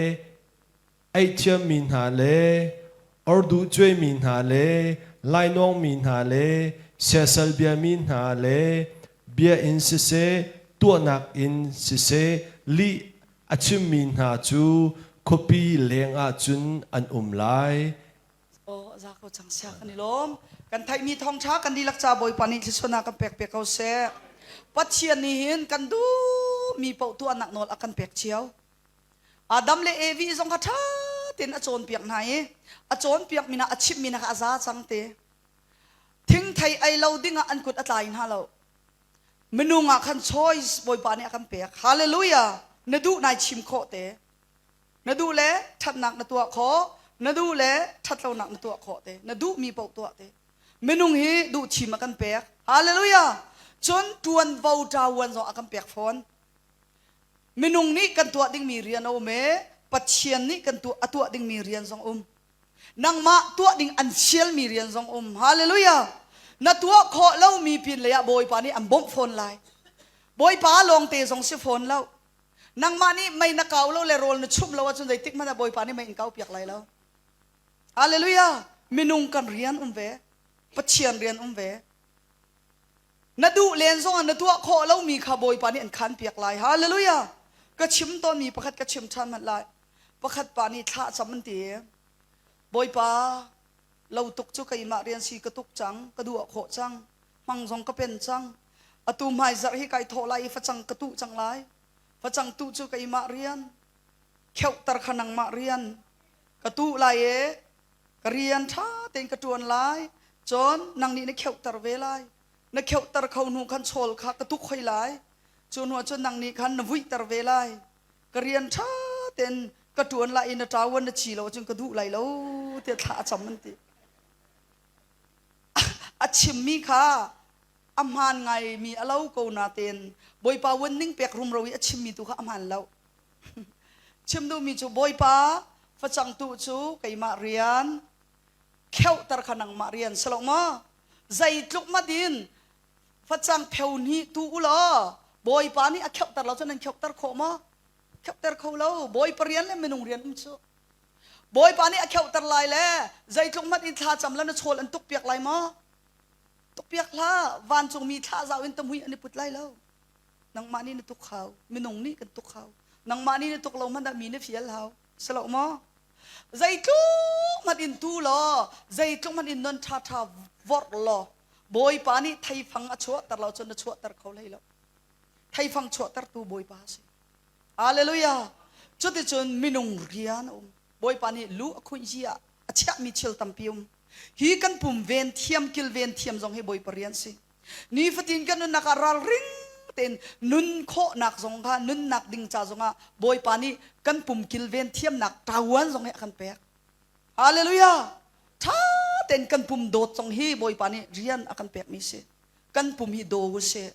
eihthiammi hna le orduh cuaimi hna le lainawngmi hna le siasal biami hna le bia in siseh tuahnak in siseh lih a chimmi hna cu khuapi lengah cun an um lai. Aw za ko cang sia kan i lawm. Kan theihmi thawngṭha kan dihlak ca Bawipa nih thluachuahnak kan pek piak ko seh. Pathian nih hin kan duhmi paoh tuahnak nawl a kan pek cio. Adam le Evi zong kha ṭha tein a cawnpiak hna i a cawnpiakmi hna a chimhmi hna kha a za cang te. Thingthei ei lo dingah an kut a tlai hna lo. Minung ah khan choice Bawipa nih a kan pek. Hallelujah! Na duh nai chim khawh te. Na duh le ṭhatnak na tuah khawh. Na duh le ṭhatlonak na tuah khawh te. Na duhmi paoh tuah te. Minung hi duh thim a kan pek. Hallelujah! Cun ṭuanvo ṭavuan zong a kan pek fawn. Minung nih kan tuah dingmi rian a um i Pathian nih kan tuah a tuah dingmi rian zong um. Nangmah tuah ding an fialmi rian zong um. Hallelujah! Na tuah khawh lomi pin lei ah Bawipa nih an bawmh fawn lai. Bawipa lawngte zong si fawn lo. Nangmah nih mei na kau lo le rawl na chumh lo ahcun zeitik hmanh ah Bawipa nih mei in kau piak lai lo. Hallelujah! Minung kan rian um ve. Pathian rian um ve. Na duh len zongah na tuah khawh lomi kha Bawipa nih an khan piak lai. Hallelujah! Ka chim tawnmi pakhat ka chim ṭhan hmanh lai. Pakhat pa nih thla cam an ti. Bawipa, lo tuk cu keimah rian si ka tuk cang, ka duah khawh cang, hmang zong ka pen cang. Atu hmaizarh hi kai thawh lai i facang ka tuh cang lai. Facang tuh cu keimah rian, kheuhter kha nangmah rian. Ka tuh lai i ka rian ṭha tein ka ṭuan lai. Cun nang nih na kheuhter ve lai. Na kheuhter kho hnu khan chawl kha ka tuk hoi lai. Cu hnu ah cun nang nih khan na vuihter ve lai. Ka rian ṭha tein ka ṭuan lai i na ṭavuan na ci lo ahcun ka duh lai lo tiah thla a cam an ti. A chimmi kha a hmaan ngaimi a lo ko natein Bawipa wan ning pek rumro i a chimmi tu kha a hmaan lo. Chim duhmi cu Bawipa facang tuh cu keimah rian, kheuhter kha nangmah rian si lo maw? Zeitluk mat in facang pheo hnih tu u law Bawipa nih a kheuhter lo cun nan kheuhter khawh maw? Kheuhter kho lo. Bawipa rian le minung rian um cu. Bawipa nih a kheuhter lai le zeitluk hmanh in thla cam le na chawl an tukpiak lai maw? Tukpiak hlah. Vancungmi thla zau in tamhui an i put lai lo. Nangmah nih na tuk hau. Minung nih kan tuk hau. Nangmah nih na tuk lo hmanh ah mi na fial hau. Si lo maw? Zeitluk hmanh in tu law, zeitluk hmanh in non ṭha ṭha vorh law, Bawipa nih theifang a chuahter lo cun na chuahter kho hlei lo. Theifang chuahtertu Bawipa a si. Hallelujah! Cuticun minung rian a um. Bawipa nih lu a khuih hi ah a chiahmi thil tampi um. Hi kan pum ven thiam, kilven thiam zong hi Bawipa rian si. Nifatin kan nunnak ah ralring tein nun khawhnak zong kha nunnak ding ca zongah Bawipa nih kan pum kilven thiamnak ṭavuan zong hi a kan pek. Hallelujah! Ṭha tein kan pum dawt zong hi Bawipa nih rian a kan pekmi si. Kan pum hi daw u sih.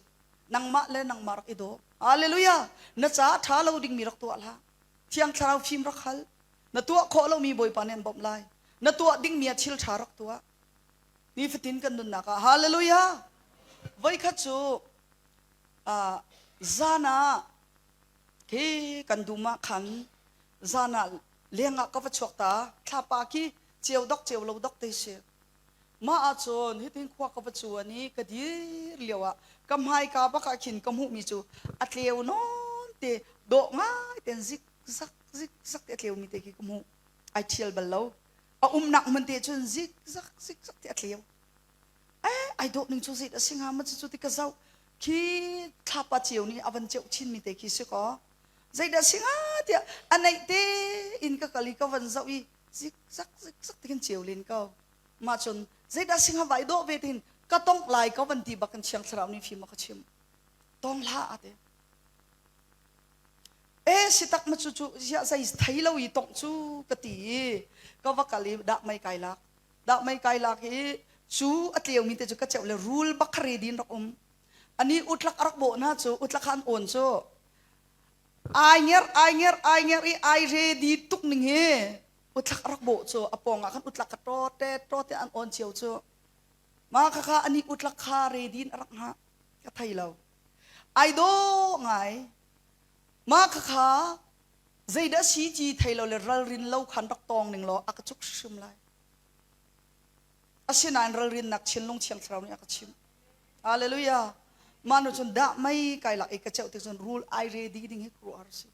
Nangmah le nangmah rak i daw. Hallelujah! Na caah ṭha lo dingmi rak tuah hlah. Thiang Thlarau fim rak hal. Na tuah khawh lomi Bawipa nih an bawmh lai. Na tuah dingmi ah thil ṭha rak tuah. Nifatin kan nunnak ah hallelujah! Voikhat cu uh, zan ah khi kan dum ah khan zan ah leng ah ka va chuak ta thlapa khi ceu dok ceu lo dok te si. Mah ahcun hitin khua ka va cuan i ka dir lio ah ka hmaika bak ah khin ka hmuhmi cu a tleu nawn te dawh ngai ten zik zak zik zak te a tleumi te khi ka hmuh. Ai ṭhial bal lo. A umnak hmun te cun zik zak zik zak te a tleu. Eh ai dawh ning cu zei a si hnga ma cu ti ka zoh. Khi thlapa ceu nih a van ceuh chinmi te khi si kaw. Zeidah si hnga tiah a neih te in ka kal i ka van zoh i zik zak zik zak ti khin ceu len ko. Mah cun zeidah si hnga vai dawh ve tin ka tongh lai ka van ti bak in Thiang Thlarau nih fim a ka chim. Tong hlah a ti. E si tak ma cu cu ziah zei thei lo i tongh cu ka ti i ka va kal i dah mei kai lak. Dah mei kai lak i cu a tleumi te cu ka ceuh le rul bak kha ready in rak um. Ani utlak a rak bawh hna cu utlak kha an awn cu ai nger ai nger ai nger i ai ready tuk ning hi utlak a rak bawh cu a pawng ah khan utlak kha to te to te an awn cio cu mah kha kha ani utlak kha ready in a rak hngah ka thei lo ai dawh ngai mah kha kha zeidah si ti thei lo le ralrin lo khan rak tawng ning law a ka cuk hrim lai asinain ralrinnak thinlung thiang thlarau nih a ka chimh hallelujah mah nu cun dah mei kai lak i ka ceuh tik cun rul ai ready ding hi kruar si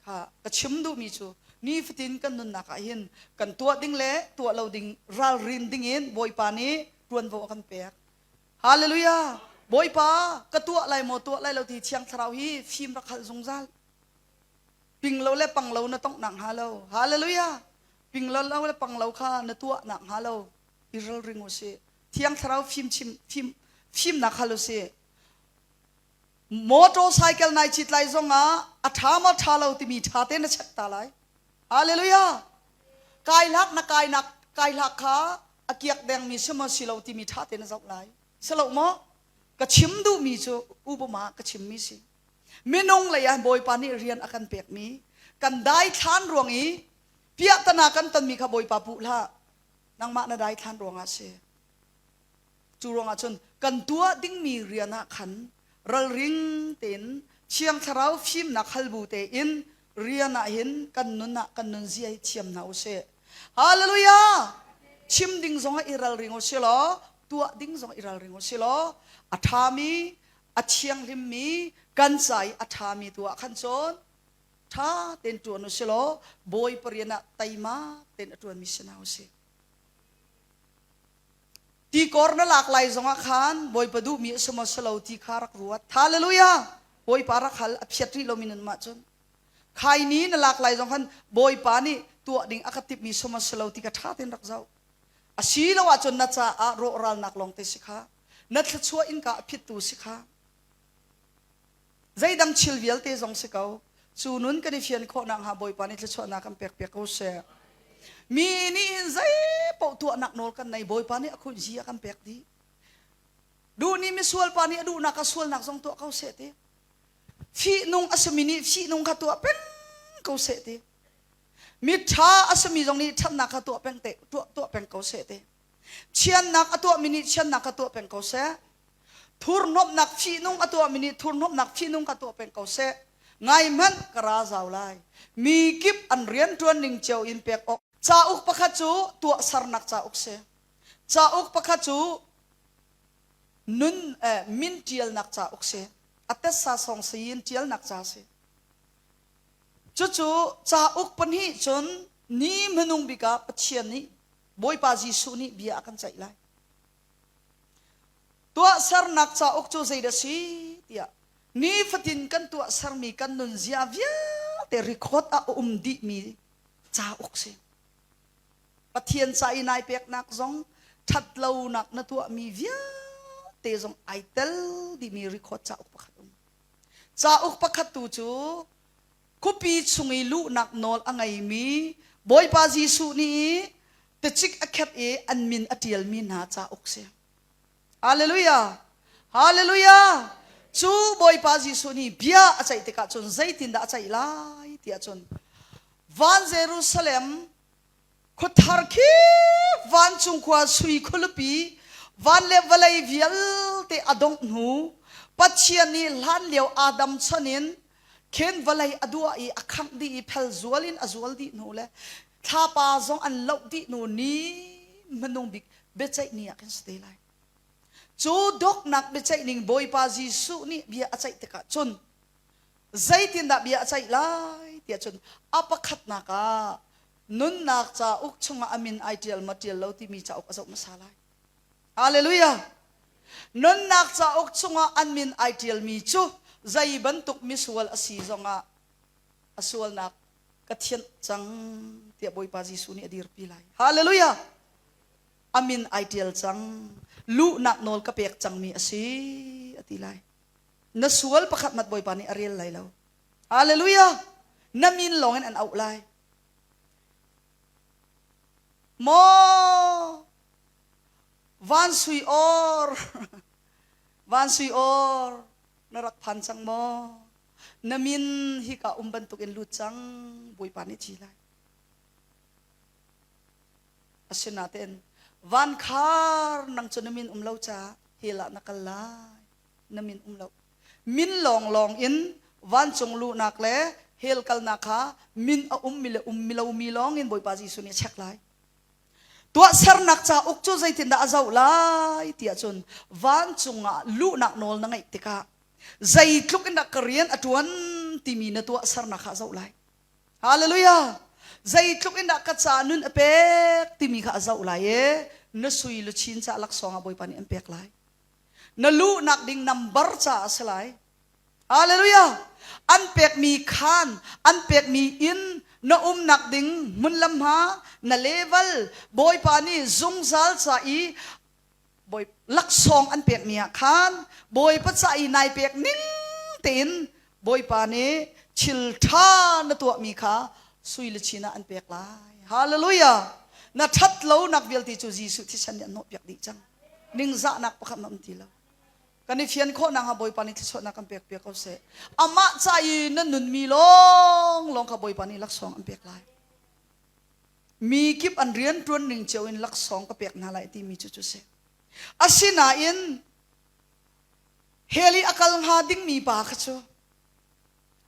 Kha ka chim duhmi cu nifatin kan nunnak ah hin kan tuah ding le tuah lo ding ralrin ding in Bawipa nih ṭuanvo a kan pek. Hallelujah! Bawipa ka tuah lai maw tuah lai lo ti Thiang Thlarau hi fim rak hal zungzal. Ping lo le pang lo na tongh nak hnga lo. Hallelujah! Ping lo le pang lo kha na tuah nak hnga lo. I ralring u sih. Thiang Thlarau fim chim fim fimnak hal u sih. Motorcycle nai cit lai zong ah a ṭha maw ṭha lo timi ṭha te na check ta lai. Hallelujah! Kai hlak na kainak kai hlak kha a kiak dengmi si maw si lo timi ṭha tein na zoh lai. Si lo maw? Ka chim duhmi cu upama ka chimmi si. Minung lei ah Bawipa nih rian a kan pekmi kan daithlan ruang i piahtana kan tonmi kha Bawipa puh hlah. Nangmah na daithlan ruangah si. Cu ruangah cun kan tuah dingmi rian ah khan ralring tein Thiang Thlarau fimnak hal bu tein rian ah hin kan nun ah kan nun zia hi thiam hna usih. Hallelujah! Chim ding zong ah i ralring u si law, tuah ding zong i ralring u si law, a ṭhami, a thianghlimmi, kan ca i a ṭhami tu ah khan cun ṭha tein ṭuan u si law, Bawipa rian ah teimak tein a ṭuanmi si hna u sih. Tikor na lak lai zongah khan Bawipa duhmi a si maw si lo ti kha rak ruat. Hallelujah! Bawipa rak hal a phiat rih lomi nan mah cun. Khaini na lak lai zong khan Bawipa nih tuah ding a ka tipmi si maw si lo ti kha ṭha tein rak zoh. A si lo ahcun na caah rawhralnak lawng te si kha. Na thluachuah innka a phittu si kha. Zeidang thil vialte zong si ko. Cu nun kan i fian khawh nakhnga Bawipa nih thluachuahnak kan pek piak ko seh. Mi nih hin zei paoh tuahnak nawl kan nei Bawipa nih a khunzi a kan pek dih. Duh nih misual pa nih a duhnak a sualnak zong tuah ko seh ti. Fihnung a simi nih fihnung kha tuah peng ko seh ti. Miṭha a simi zong nih ṭhatnak kha tuah peng te tuah tuah peng ko seh ti. Chiannak a tuahmi nih chiannak kha tuah peng ko seh. Thurhnawmhnak fihnung a tuahmi nih thurhnawmhnak fihnung kha tuah peng ko seh. Ngai hmanh ka ra zau lai. Mi kip an rianṭuan ning cio in pek awk. Cauk pakhat cu tuahsernak cauk si. Cauk pakhat cu nun eh, min ṭialnak cauk si. A tessa song sayin ṭialnak ca si. Cucu cauk pahnih cun ni hmanung bik ah Pathian nih Bawipa Jesuh nih bia a kan ceih lai. Tuahsernak cauk cu zeidah si tiah nifatin kan tuahsermi kan nunzia vialte record ah a um dihmi cauk si. Pathian ca i nai peknak zong ṭhatlonak na tuahmi vialte zong ai tel dihmi record cauk pakhat um. Cauk pakhat tu cu khuapi chung i luhnak nawl a ngeimi Bawipa Jesuh nih tacik a khet i an min a ṭialmi hna cauk si. Hallelujah! Hallelujah! Cu Bawipa Jesuh nih bia a ceih tikah cun zeitindah a ceih lai tiah cun van Jerusalem khuathar khi vancung khua sui khualipi van le vawlei vialte a dongh hnu Pathian nih hlan lio Adam chan in khin vawlei a duah i a khangh dih i phel zual in a zual dih hnu le thlapa zong an loh dih hnu ni hmanung bik biaceih ni ah khin si te lai. Cu doknak biaceih ning Bawipa Jesuh nih bia a ceih tikah cun zeitindah bia a ceih lai tiah cun a pakhatnak ah nunnak cauk chungah a min ai ṭial ma ṭial lo timi cauk a zoh hmasa lai. Hallelujah! Nunnak cauk chungah an min ai ṭialmi cu zei bantuk misual a si zongah a sualnak ka thianh cang tiah Bawipa Jesuh nih a dirpi lai. Hallelujah! A min ai ṭial cang. Luhnak nawl ka pek cangmi a si a ti lai. Na sual pakhat mat Bawipa nih a rel lai lo. Hallelujah! Na min lawngin an auh lai. Maw van sui or van sui or na rak phan cang maw? Na min hika um bantukin lut cang Bawipa nih ci lai. Asinain van khar nang cu na min um lo caah hell ah na kal lai. Na min um lo. Min lawnglawng in vancung luhnak le hell kalnak kha min a ummi le ummi lomi lawng in Bawipa Jesuh nih a check lai. Tuahsernak cauk cu zeitindah a zoh lai tiah cun vancung ah luhnak nawl na ngeih tikah zeitluk in dah ka rian a ṭuan timi na tuahsernak kha a zoh lai. Hallelujah! Zeitluk in dah ka ca nun a pek timi kha a zoh lai i na sui luchin ca laksawng ah Bawipa nih an pek lai. Na luhnak ding nambar ca a si lai. Hallelujah! An pekmi khaan, an pekmi inn, na umnak ding hmun le hma, na level, Bawipa nih zungzal ca i Bawi laksawng an pekmi ah khan Bawipa ca i nai pek ning tein Bawipa nih thil ṭha na tuahmi kha Sui le chin ah an pek lai. Hallelujah! Na ṭhat lonak vialte cu Jesuh thisen nih an hnawhpiak dih cang. Ningzahnak pakhat na um ti lo. Kan i fian khawh nakhnga Bawipa nih thluachuahnak kan pek piak ko seh. Amah ca i na nunmi lawnglawng kha Bawipa nih laksawng an pek lai. Mi kip an rian ṭuan ning cio in laksawng ka pek hna lai timi cu cu si. Asinain hell i a kal hnga dingmi pa kha cu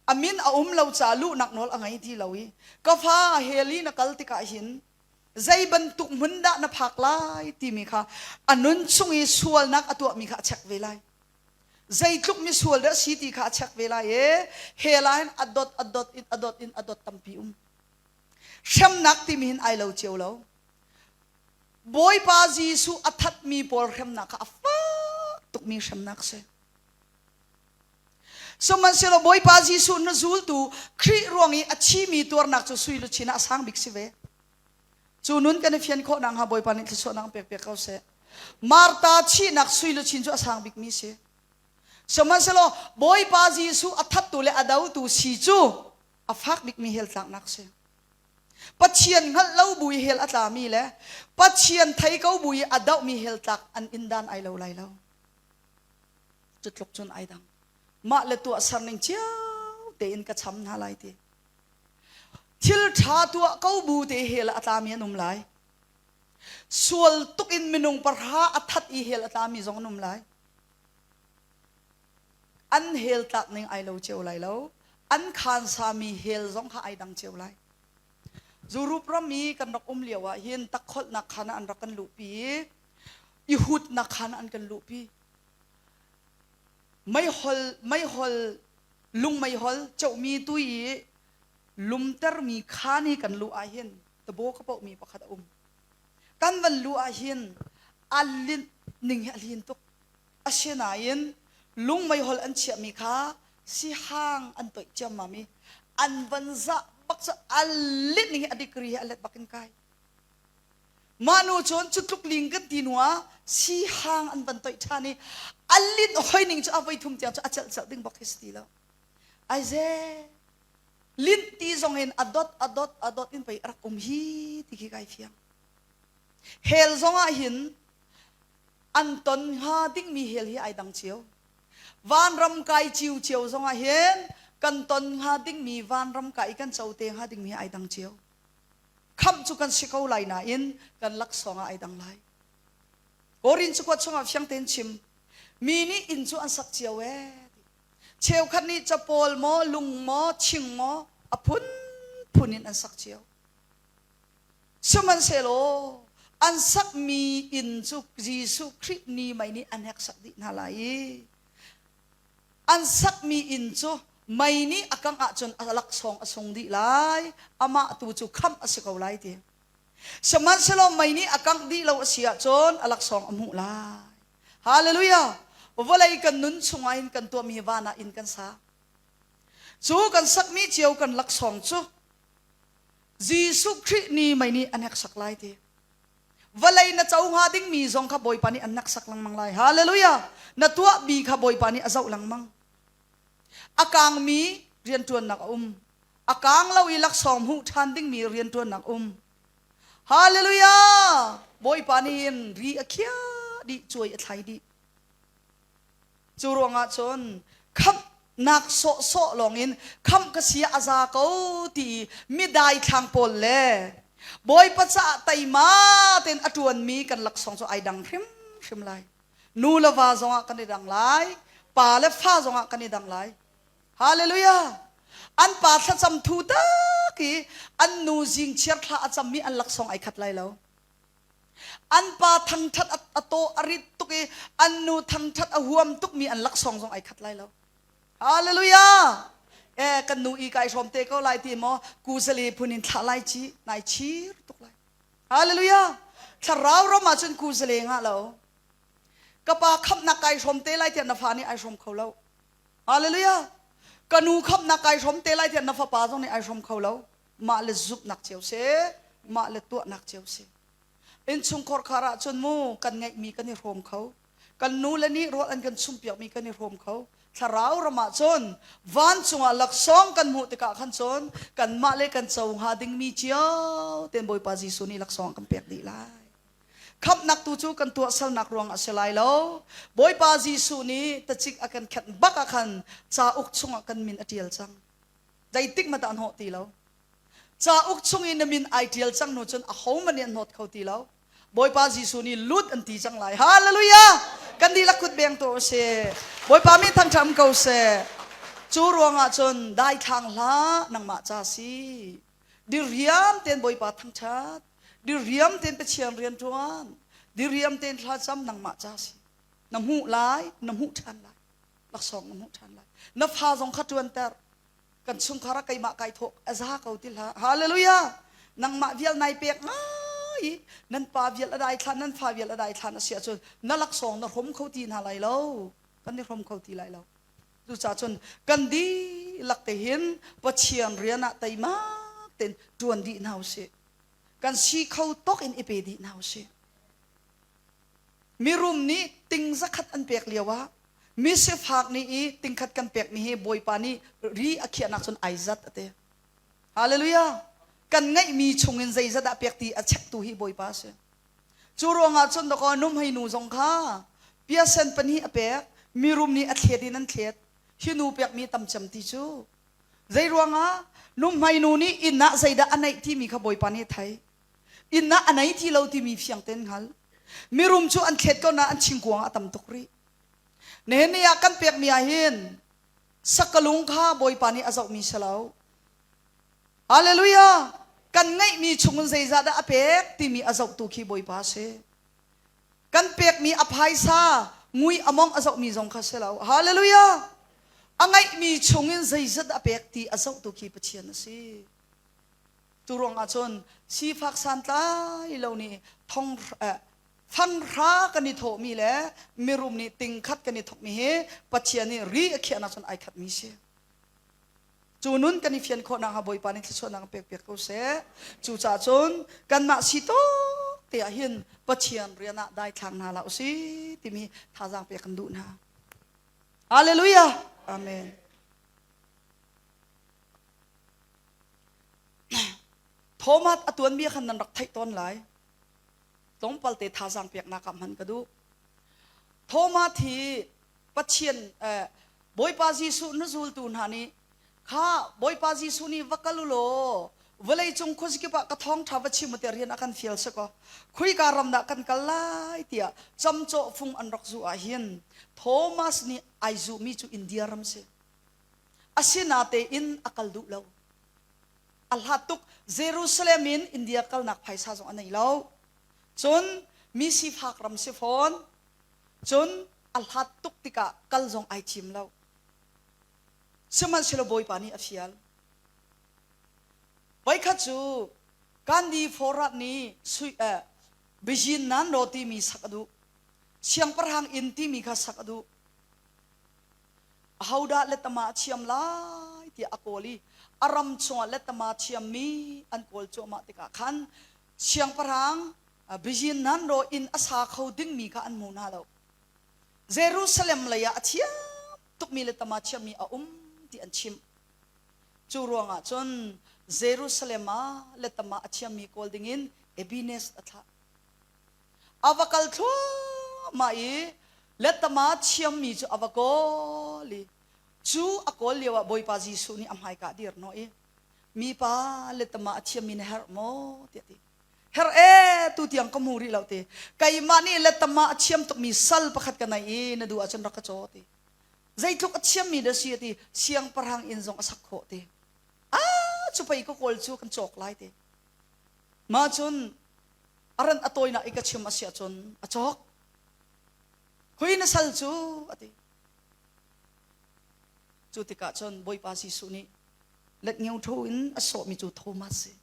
a min a um lo caah luhnak nawl a ngei ti lo i ka fa hell i na kal tikah hin zei bantuk hmun dah na phak lai timi kha a nun chung i sualnak a tuahmi kha a check ve lai. Zeitluk misual dah si ti kha a check ve lai i hell ah hin a dot a dot in a dot in a dot tampi um. Hremnak timi hin ai lo cio lo. Bawipa Jesuh a thatmi pawl hremnak kha a fak tukmi hremnak a si. Sihmanhsehlaw Bawipa Jesuh na zultu Khrih ruang i a thimi tuarnak cu sui luchin ah a sang bik si ve. Cu nun kan i fian khawh nakhnga Bawipa nih thluachuahnak pek piak ko seh. Martha thihnak sui luchin cu a sang bikmi si. Sihmanhsehlaw Bawipa Jesuh a thattu le a dotu si cu a fak bikmi hell tlaknak si. Pathian hngalh lo bu i hell a tlami le Pathian thei ko bu i a dohmi hell tlak an in dan ai lo lai lo. Cu tluk cun ai dang. Mah le tuahser ning cio tein ka cham hna lai ti. Thil ṭha tuah ko bu te hell ah a tlami an um lai. Sual tuk in minung pahra a that i hell a tlami zong an um lai. An hell tlak ning ai lo cio lai lo. An khaan sami hell zong kha ai dang cio lai. Zurup ram i kan rak um lio ah hin takkholhnak khaan ah an rak kan luhpi i i hutnak khaan ah an kan luhpi. Meihol meihol lung meihol cohmi tui i lumtermi khaan hi kan luh ah hin tabaw ka pohmi pakhat a um. Kan van luh ah hin a linh ning hi a lin tuk. Asinain lung meihol an chiahmi kha sihang an toih ciammam i an van zah bak cu a linh ning hi a degree hi a let bak in kai. Mah nu cun cu tluk ling kan ti hnu ah sihang an van toih ṭhan i a linh hoi ning cu a voi thum tiang cu a celh celh ding bak hi si ti lo. Aize linh ti zong in a dot a dot a dot in pei a rak um hi ti khi kai fiang. Hell zong ah hin an ton hnga dingmi hell hi ai dang cio. Vanram kai cio cio zong ah hin kan ton hnga dingmi vanram kai kan co te hnga dingmi ai dang cio. Khamh cu kan si ko lai nain kan laksawng ah ai dang lai. Korin cakuat chungah fiang tein chim. Mi nih inn cu an sak cio ee. Cheukhat nih capawl maw, lung maw, thing maw a phunphun in an sak cio. Sihmanhsehlaw an sakmi inn cu Jesuh Khrih ni mei nih an heksak dih hna lai i an sakmi inn cu mei nih a kangh ahcun a laksawng a sung dih lai, amah tu cu khamh a si ko lai ti. Sihmanhsehlaw mei nih a kangh dih lo a si ahcun a laksawng a hmuh lai. Hallelujah! Vawlei kan nun chungah hin kan tuahmi van ah inn kan sa. Cu kan sakmi cio kan laksawng cu Jesuh Khrih nih mei nih an heksak lai ti. Vawlei na co hnga dingmi zong kha Bawipa nih an hneksak lengmang lai. Hallelujah! Na tuahmi kha Bawipa nih a zoh lengmang. A kangmi rianṭuannak a um. A kang lo i laksawng hmuh ṭhan dingmi rianṭuannak um. Hallelujah! Bawipa nih hin ri a khiah dih, cuai a thlai dih. Cu ruangah cun khamhnak sawhsawh lawngin khamh ka si a za ko ti i midai thlang pawl le Bawipa caah teima tein a ṭuanmi kan laksawng cu ai dang hrimhrim lai. Nu le va zongah kan i dang lai, pa le fa zongah kan i dang lai. Hallelujah! An pa thlacam thu tak i an nu zing chiar thla a cammi an laksawng ai khat lai lo. An pa thangṭhat a taw a rit tuk i an nu thangṭhat a huam tukmi an laksawng zong ai khat lai lo. Hallelujah! Eh, kan nu i kai hrawm te ko lai ti maw kuzale phun in thlah lai ci nai chir tuk lai. Hallelujah! Thlarau ram ah cun kuzale ngah lo. Ka pa khamhnak kai hrawm te lai tiah na fa nih ai hrawm kho lo. Hallelujah! Ka nu khamhnak kai hrawm te lai tiah na fapa zong nih ai hrawm kho lo. Mah le zumhnak cio si, mah le tuahnak cio si. Innchungkhar khar ahcun mu kan ngeihmi kan i hrawm kho. Kan nu le nih rawl an kan chumpiakmi kan i hrawm kho. Thlarau ram ah cun vancung ah laksawng kan hmuh tikah khan cun kanmah le kan co hnga dingmi cio ten Bawipa Jesuh nih laksawng kan pek dih lai. Khamhnak tu cu kan tuahsernak ruang a si lai lo. Bawipa Jesuh nih tacik a kan khenh bak ah khan cauk chungah kan min a ṭial cang. Zeitik hmanh dah a hnawh ti lo. Cauk chung i na min ai ṭial cang hnu cun ahohmanh nih an hnawt kho ti lo. Bawipa Jesuh nih lut an ti cang lai. Hallelujah! Kan dihlak kut beng tuah usih. Bawipa min thangṭhat um ko seh. Cu ruangah cun daithlang hlah nangmah ca si. Diriam tein Bawipa thangṭhat. Diriam tein Pathian rian ṭuan. Diriam tein thlacam nangmah ca si. Na hmuh lai, na hmuh ṭhan lai. Laksawng na hmuh ṭhan lai. Na fa zong kha ṭuanter. Kan chungkhar ah keimah kai thawk a za ko ti hlah. Hallelujah! Nangmah vial nai pek ngai nan pa vial a dai thlan nan fa vial a dai thlan a si ahcun na laksawng na hrom kho ti hna lai lo. Kan i hrom kho ti lai lo. Cucaah cun kan dihlak te hin Pathian rian ah teimak tein ṭuan dih hna usih. Kan si kho tawk in i pe dih hna usih. Mirum nih ting zakhat an pek lio ah misifak nih i tingkhat kan pekmi hi Bawipa nih ri a khiahnak cun ai zat a ti. Hallelujah! Kan ngeihmi chungin zeizat dah pek ti a chektu hi Bawipa a si. Cu ruangah cun dakaw nuhmei nu zong kha piasen pahnih a pek, mirum nih a thlet in an thlet. Hi nu pekmi tam cem ti cu. Zei ruangah nuhmei nu nih inn ah zeidah a neih timi kha Bawipa nih a theih. Inn ah a nei ti lo timi fiang tein hngal. Mirum cu an thlet ko na an chingkuang a tam tuk rih. Nihin ni ah kan pekmi ah hin sakalung kha Bawipa nih a zohmi si lo. Hallelujah! Kan ngeihmi chungin zeizah dah a pek timi a zohtu khi Bawipa a si. Kan pekmi a phaisa ngui a mong a zohmi zong kha si lo. Hallelujah! A ngeihmi chungin zeizat a pek ti a zohtu khi Pathian a si. Cu ruangah cun sifak santlai lo nih thong eh, fanghra kan i thawhmi le mirum nih tingkhat kan i thawkmi hi Pathian nih ri a khiahnak cun ai khatmi si. Cu nun kan i fian khawh nakhnga Bawipa nih thluachuahnak pek piak ko seh. Cucaah cun kanmah si tawk te ah hin Pathian rian ah daithlang hna hlah usih timi thazaang pek kan duh hna. Hallelujah. Amen. Thomas a tuanbia khan nan rak theih tawn lai. Tlawmpal te thazaang peknak ah hman ka duh. Thomas hi Pathian eh, Bawipa Jesuh na zultu hna nih kha Bawipa Jesuh nih va kal u law vawleicung khuazakip ah ka thawngṭha va chim u tiah rian a kan fial si kaw khuika ram dah kan kal lai tiah camcawh fung an rak zuh ah hin Thomas nih ai zuhmi cu India ram si. Asinatein a kal duh lo. A hlat tuk. Jerusalem in India kalnak phaisa zong a nei lo. Cun mi sifak ram si fawn. Cun a hlat tuk tikah kal zong ai thim lo. Sihmanhsehlaw Bawipa nih a fial. Voikhat cu Gandhi Forat nih sui eh, Beijing nan ro timi sak a duh. Siangpahrang inn timi kha sak a duh. Ahodah letama a thiam lai tiah a kawl i a ram chungah letama thiammi an kawl cuahmah tikah khan siangpahrang Beijing nan ro inn a sa kho dingmi kha an hmu hna lo. Jerusalem lei ah a thiam tukmi letama thiammi a um ti an chimh. Cu ruangah cun Jerusalem ah letama a thiammi kawl dingin Ebenezer a thlah. A va kal thluahmah i letama thiammi cu a va kawl i cu a kawl lioah Bawipa Jesuh nih a hmaika a dir hnawh i mipa letama a thiammi na herh maw tiah a ti. Herh ee tu tiang ka hmu rih lo ti. Keimah nih letama a thiam tukmi sal pakhat ka nei i na duh ahcun rak ka caw ti. Zeitluk a thiammi dah si a ti. Siangpahrang inn zong a sak khawh ti. Ah cu pei ka kawl cu kan cawk lai ti. Mah cun a ran a tawinak i ka chim a si ahcun a cawk. Hui na sal cu a ti. Cu tikah cun Bawipa Jesuh nih let ngeu tho in a sawhmi cu Thomas si.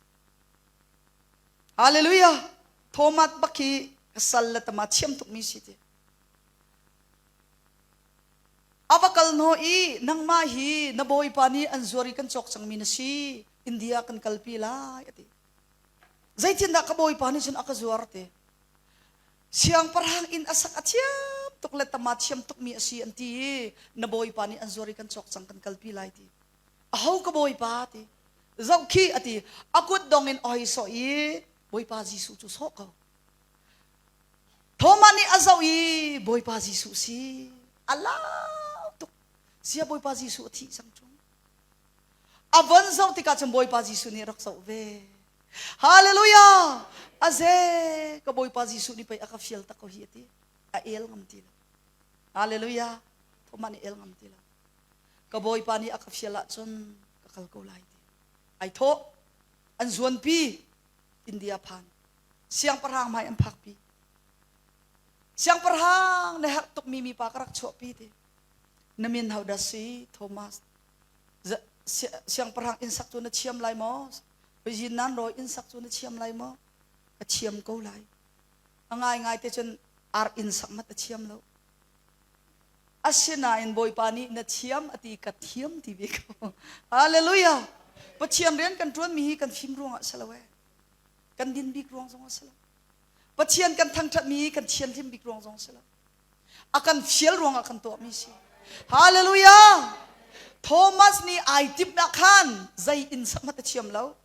Hallelujah! Thomas bak hi ka sal le tama thiam tukmi si ti. A va kal hnaw i nangmah hi na bawipa nih an zuar i kan cawk cangmi na si. India kan kalpi lai a ti. Zeitindah ka bawipa nih cun a ka zuar ti. Siangpahrang inn a sak a thiam. tuk le tama thiam tuk mi a si an ti i na bawipa nih an zuar i kan cawk cang kan kalpi lai ti. Aho ka bawipa ti. Zoh khi a ti. A kut dong in a hoi sawh i Bawipa Jesuh cu sawh ko. Thomas nih a zoh i Bawipa Jesuh si. A lau tuk. Sia Bawipa Jesuh a thih cang ṭung. A von zoh tikah cun Bawipa Jesuh nih rak zoh ve. Hallelujah! Aze ka Bawipa Jesuh nih pei a ka fial tak ko hi a ti. A el ngam ti lo. Hallelujah! Thomas nih el ngam ti lo. Ka Bawipa nih a ka fial ahcun ka kal ko lai ti. Ai thawh. An zuanpi. India phan. Siangpahrang hmai an phakpi. Siangpahrang na herh tukmi mipa ka rak chuahpi ti. Na min ho dah si Thomas? Siangpahrang inn sak cu na thiam lai maw? Yin nan rawi inn sak cu na thiam lai maw? A thiam ko lai. A ngaingai te cun ar inn sak mat a thiam lo. Asinain Bawipa nih na thiam a ti ka thiam ti ve ko. Hallelujah! Pathian rian kan ṭuanmi hi kan fim ruangah si lo ee. Kan din bik ruang zong a si lo. Pathian kan thangṭhatmi hi kan thianhlim bik ruang zong a si lo. A kan fial ruangah kan tuahmi si. Hallelujah! Thomas nih ai timhnak khan zei inn sak hmanh a thiam lo.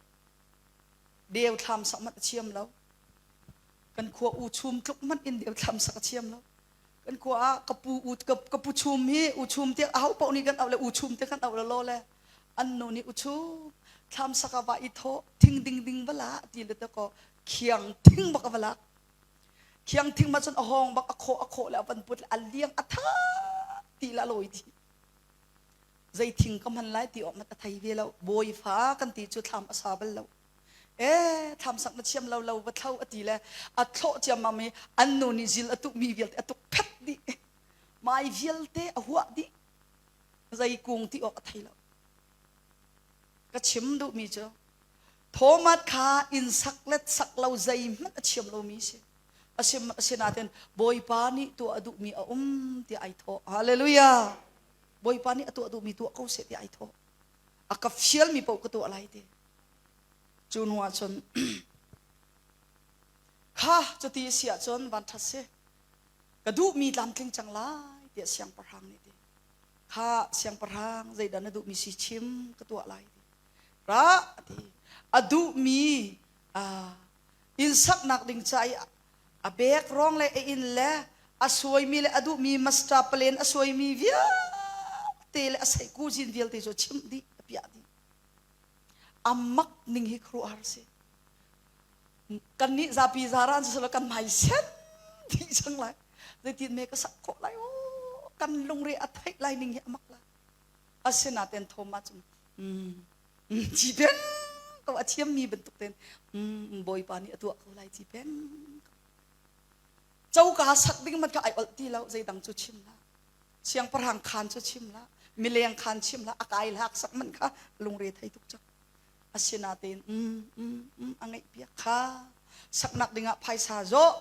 Deu thlam sak hmanh a thiam lo. Kan khua u chum tluk hmanh in deu thlam sak a thiam lo. Kan khua ah ka pu u ka, ka pu chum hi u chum tiah aho paoh nih kan auh le u chum te kan auh le law le an nu nih u chum thlam sak ah va i thawh thing ding ding va la ti le te ko khiang thing bak a va lak Khiang thing ma cun a hawng bak a khawh a khawh le a van put le a liang a tha ti la lawi ti. Zei thing ka hman lai ti awk mat a thei ve lo. Bawi fa kan ti cu thlam a sa bal lo. E thlam sak na thiam lo lo va thlo a ti le a thlawh ciammam i an nu nih zil a tuk mi vialte a tuk phet dih. Mai vialte a huah dih. Zei kung ti awk a thei lo. Ka chim duhmi cu Thomas kha inn sak le sak lo zeihmanh a thiam lomi si. Asinain Bawipa nih tuah a duhmi a um tiah ai thawh. Hallelujah! Bawipa nih a tuah duhmi tuah ko seh tiah ai thawh. A ka fialmi paoh ka tuah lai ti. Cu hnu ah cun kha cuti a si ahcun van ṭhat si. Ka duhmi tlamtling cang lai tiah siangpahrang nih ti. Kha siangpahrang zeidah na duhmi si chim ka tuah lai ti. Ra a ti. A duhmi inn saknak ding ca i a bek ruang le a inn le a suaimi le a duhmi master plan a suaimi vialte le a seihkuzin vialte cu a chimh dih a piah dih. A mak ning hi khuaruahhar a si. Kannih zapi zaran cu silo kan hmai sen dih cang lai. Zeitin me ka sak khawh lai aw kan lungre a theih lai ning hi a mak lai. Asinain Thomas cu ci peng ko a thiammi bantuk tein Bawipa nih a tuah ko lai ci peng coka sak ding man kha ai olh ti lo zeidang cu chim la siangpahrang khaan cu chim la mileng khaan chim la a kai lak sak man kha lungre thei tuk cang asinatein a ngeih piak kha saknak dingah phaisa zawh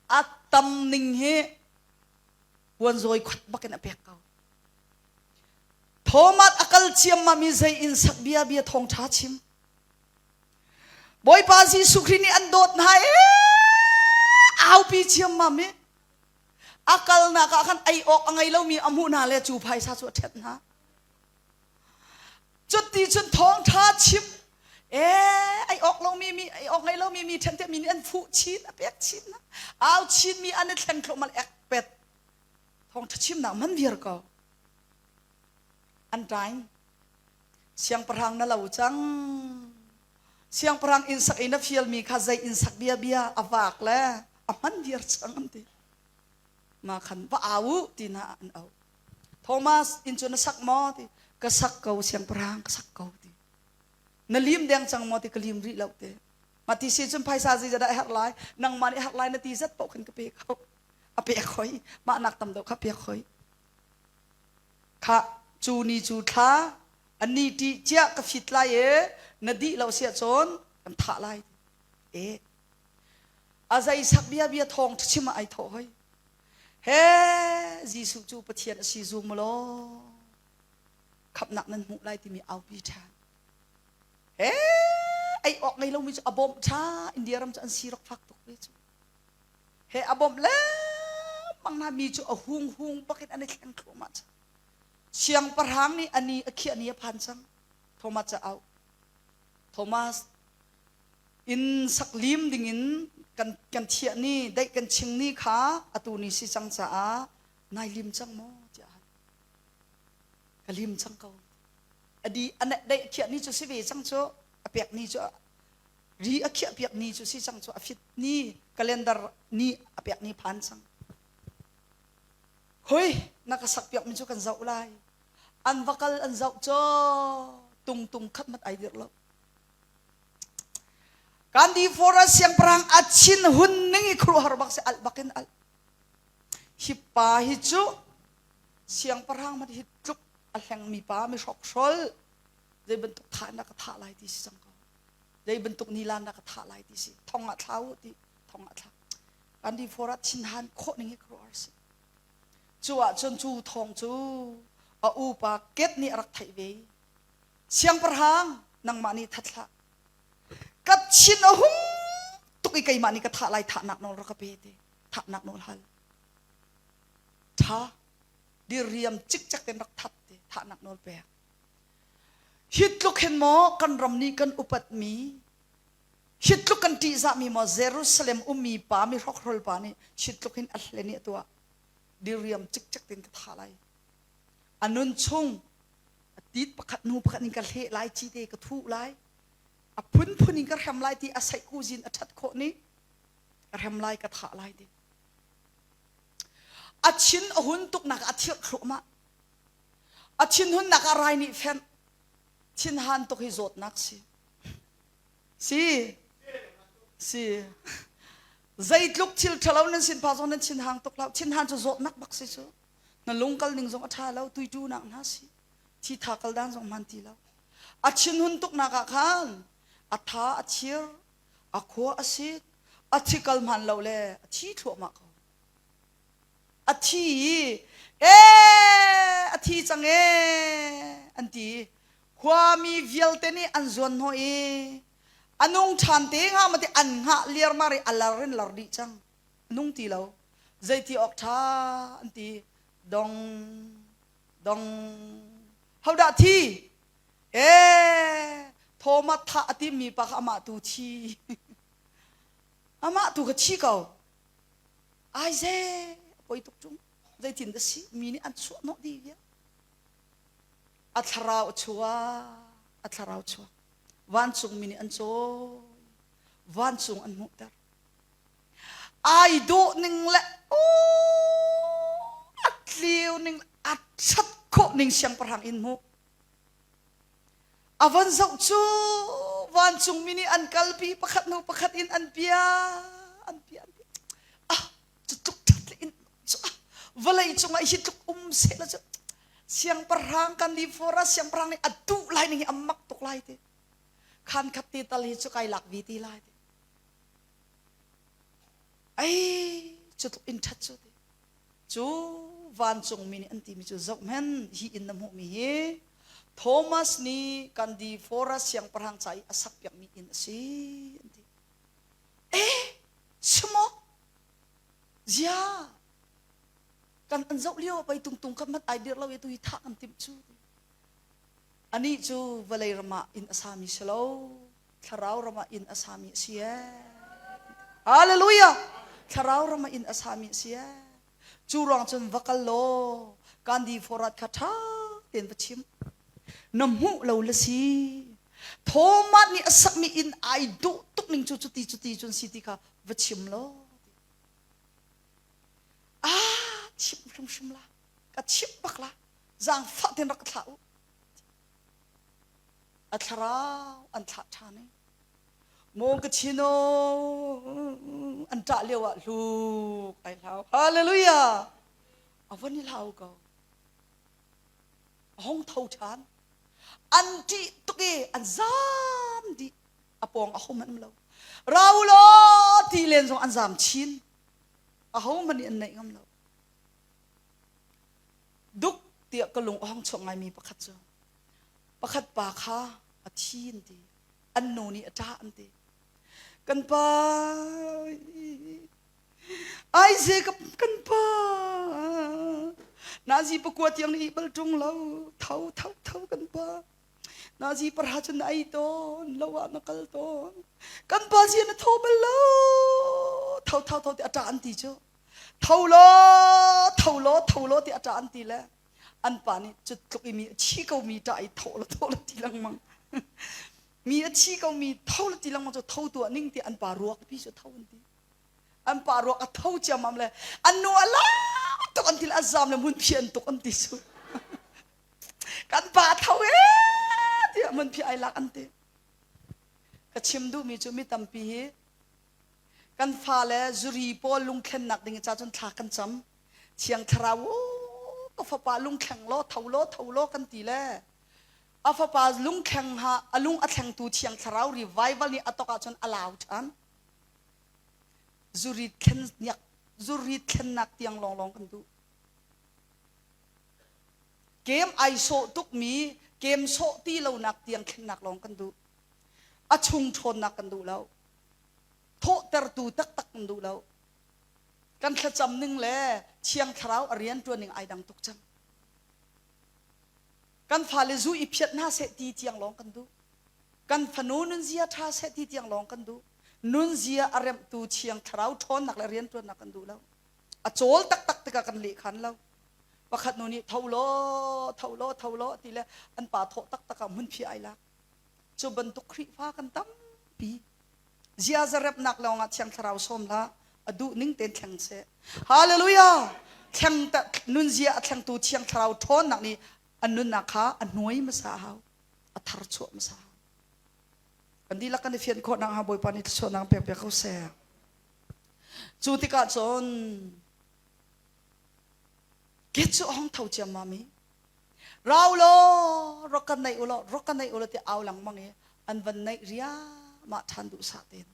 a tam ning hi puanzawi khuat bakin a pek ko Thomas a kal ciammam i zei in sak bia bia thawngṭha chim. Bawipa Jesuh Khrih nih an dawt hna ee aupi ciammam i a kalnak ah khan ei awk a ngei lomi a hmuh hna le cu phaisa cu a ṭhenh hna. Cuti cun thawngṭha chim ee ei awk lomi mi ei awk ngei lomi mi ṭhen mi nih an fuh chin a pek chin hna. Au chin mi an i thleng thluahmal ek pet. Thawngṭha chimnak man viar ko. An ṭaing. Siangpahrang na lo cang. Siangpahrang inn sak i na fialmi kha zei inn sak bia bia a vak le a hman viar cang an ti. Ma khan va au u ti na an au. Thomas inn cu na sak maw ti. Ka sak ko siangpahrang ka sak ko ti. Na lim deng cang maw ti ka lim rih lo ti. Ma ti si cun phaisa zeizat dah herh lai nangmah nih herh lai na ti zat paoh khan ka pe ko. A pek hoi mah nak tam deuh kha pek hoi. Kha cu ni cu thla a ni ṭih cia ka fit lai e na dih lo siah cun kan thah lai e a zei sak bia bia thawng chim ah ai thawh hoi he Jesuh cu Pathian a si zum law khamhnak nan hmuh lai timi aupi ṭhan he ei awk ngei lomi cu a bawmh ṭha India ram cu an si rak fak tuk ve cu he a bawmh lengmang. lengmang hna mi cu a hung hung bakin an i thleng thluahmah cang. Siangpahrang nih ani a khiah ni a phan cang. Thomas a auh. Thomas inn sak lim dingin kan kan thiah ni daih kan ching ni kha atu ni si cang caah nai lim cang maw tiah hal. Ka lim cang ko. Adi a daih khiah ni cu si ve cang cu a pek ni cu ri a khiah piak ni cu si cang cu a fit ni calendar ni a pek ni phan cang. Hoi na ka sak piak mi cu kan zoh lai. An va kal an zoh cu tung tung khat mat ai dirh lo. Gandhi Forest siangpahrang a chin hun ning i khuaruahhar bak si alh bak in alh. Hi pa hi cu siangpahrang mat hi tluk a hlengmi pa mi hrokhrol zei bantuk thah na ka thah lai ti si cang ko. Zei bantuk nilan na ka thah lai ti si. Thong ah thla u ti thong ah thla. Gandhi Forest thinhan khawh ning hi khuaruahhar si. Cu ahcun cu thawng cu a upa Ket nih a rak theih ve. Siangpahrang nangmah nih that hlah. Ka thin a hung tuk i keimah nih ka thah lai thahnak nawl rak ka pe te. Thahnak nawl hal. Tha diriam cikcek ten rak that te thahnak nawl pek. Hi tluk hin maw kan ram nih kan upatmi hi tluk kan ṭihzahmi maw Jerusalem ummi pa mi hrokhrol pa nih hi tluk hin a hlen i a tuah diriam cikcek ten ka thah lai. A nun chung a tit pakhat hnu pakhat in ka hleh lai cite ka thuh lai a phunphun in ka hrem lai ti a saih kuzin a ṭhat khawh ni ka hrem lai ka thah lai ti a thin a hun tuknak a thirh thluahmah a thinhunnak a rai nih fenh thinhan tuk hi zawtnak si si si zeitluk thil ṭhalo nan sin pha zong nan thinhang tuk lo thinhan cu zawtnak bak si cu na lung kal ning zong a ṭha lo tuitu nak hna si thi tha kal dan zong hman ti lo a thinhun tuknak ah khan a tha a thir a khua a sik a thi kal hman lo le a thi thluahmah ko a thi i ee a thi cang ee an ti khuami vialte nih an zuan hnawh i a nung ṭhan te hnga ma ti an hngah liarmar i a lar in lar dih cang nung ti lo zeiti awk ṭha an ti dong dong hodah thi ee Thomas thah a timmi pa kha amah tu thi amah tu kha thi ko ai ze poi tuk ṭung zeitin dah si mi nih an chuah hnawh dih vial a thlarau a chuak a thlarau chuak vancung mi nih an cawi vancung an hmuhter ai dawh ning le a tliu ning a ṭhat khawh ning siangpahrang in hmuh a von zoh cu vancungmi nih an kalpi pakhat hnu pakhat in an pia an pia an pia ah cu tluk ṭhat le in cu ah vawlei cungah hi tluk um seh la cu siangpahrang kan li fora siangpahrang nih a duh lai ning hi a mak tuk lai ti khan khat ti tal hi cu kai lak vi ti lai ti Ei, cu tluk in ṭhat cu ti. Cu vancungmi nih an timi cu zohhmanh hi inn na hmuhmi hi Thomas nih Gandhi Forest siangpahrang ca i a sakpiakmi inn a si an ti. Eh, si maw? Zia, kan an zoh lio pei tungtung khat mat ai dir lo i tu hi thah kan timh cu. Anih cu vawlei ram ah inn a sami si lo. Thlarau ram ah inn a sami a si ee. Hallelujah! Thlarau ram ah inn a sami a si ee. Cu ruang cun va kal law Gandhi forat kha ṭha tein va chim. Na hmuh lo le si. Thomas nih a sakmi inn ai duh tuk ning cu cuti cuti cun si ti kha va chim law. Ah, chim hrimhrim la. Ka chimh bak la. Zaangfah tein rak ka thlah u. A thlarau an thlah ṭhan i maw ka chin aw an ṭah lio ah hluk ai hlau. Hallelujah! A von i hlau ko. A hong tho ṭhan. An ṭih tuk i an zaam dih. A pawng ahohmanh um lo. Ra u law ti len zong an zaam chin. Ahohmanh nih an naih ngam lo. Duk tiah ka lung a hong chuak ngaimi pakhat cu pakhat pa kha a thi an ti an nu nih a ṭah an ti kan pa. Aize ka kan pa. Nazi pakua tiang na ih bal ṭung lo. Tho tho tho kan pa. Nazi parha cun na ei tawn, lo ah na kal tawn. Kan pa zia na tho bal lo. Tho tho tho ti a ṭah an ti cu. Tho law, tho law, tho law ti a ṭah an ti le an pa nih cu tluk i mi a thi ko mi ṭah i tho law tho law ti lengmang. Mi a thi ko mi tho law ti lengmang cu tho tuah ning ti an pa ruak pi cu tho an ti. An pa ruak a tho ciammam le an nu a lau tuk an ti le a zam le hmunphi an tuk an ti su. Kan pa tho e tiah hmunphi ai lak an ti. Ka chim duhmi cu mi tampi hi kan fale zuri pawl lungthlennak ding ca cun thla kan cam. Thiang Thlarau ka fapa lungthleng law tho law tho law kan ti le a fapa lungthleng ha a lung a thlengtu Thiang Thlarau revival nih a tok ahcun a lau ṭhan. Zuri thlen zuri thlennak tiang lawnglawng kan duh. Kem ai sawh tukmi kem sawh ti lonak tiang thlennak lawng kan duh. A chung ṭhawnnak kan duh lo. Thawhtertu taktak kan duh lo. Kan thlacam ning le Thiang Thlarau a rian ṭuan ning ai dang tuk cang. Kan fale zu i phiat hna seh ti tiang lawng kan duh. Kan fanu nunzia ṭha seh ti tiang lawng kan duh. Nunzia a remhtu Thiang Thlarau ṭhawnnak le rianṭuannak kan duh lo. A cawl taktak tikah kan lehkhan lo. Pakhat nu nih tho law, tho law, tho law ti le an pa thawh taktak ah hmunphi ai lak. Cu bantuk Khrihfa kan tampi. Ziaza remhnak lawngah Thiang Thlarau sawm hlah. A duh ning tein thleng seh. Hallelujah! Thleng nunzia a thlengtu Thiang Thlarau ṭhawnnak nih an nunnak kha a hnuai hmasa a hau. A thar chuah hmasa a hau. Kan dihlak kan i fian khawh nakhnga Bawipa nih thluachuahnak pek piak ko seh. Cu tikah cun ke cu a hong tho ciammam i rau law rak kan neih ulaw rak kan neih ulaw ti au lengmang i an van neih riahmah ṭhan duh sah tein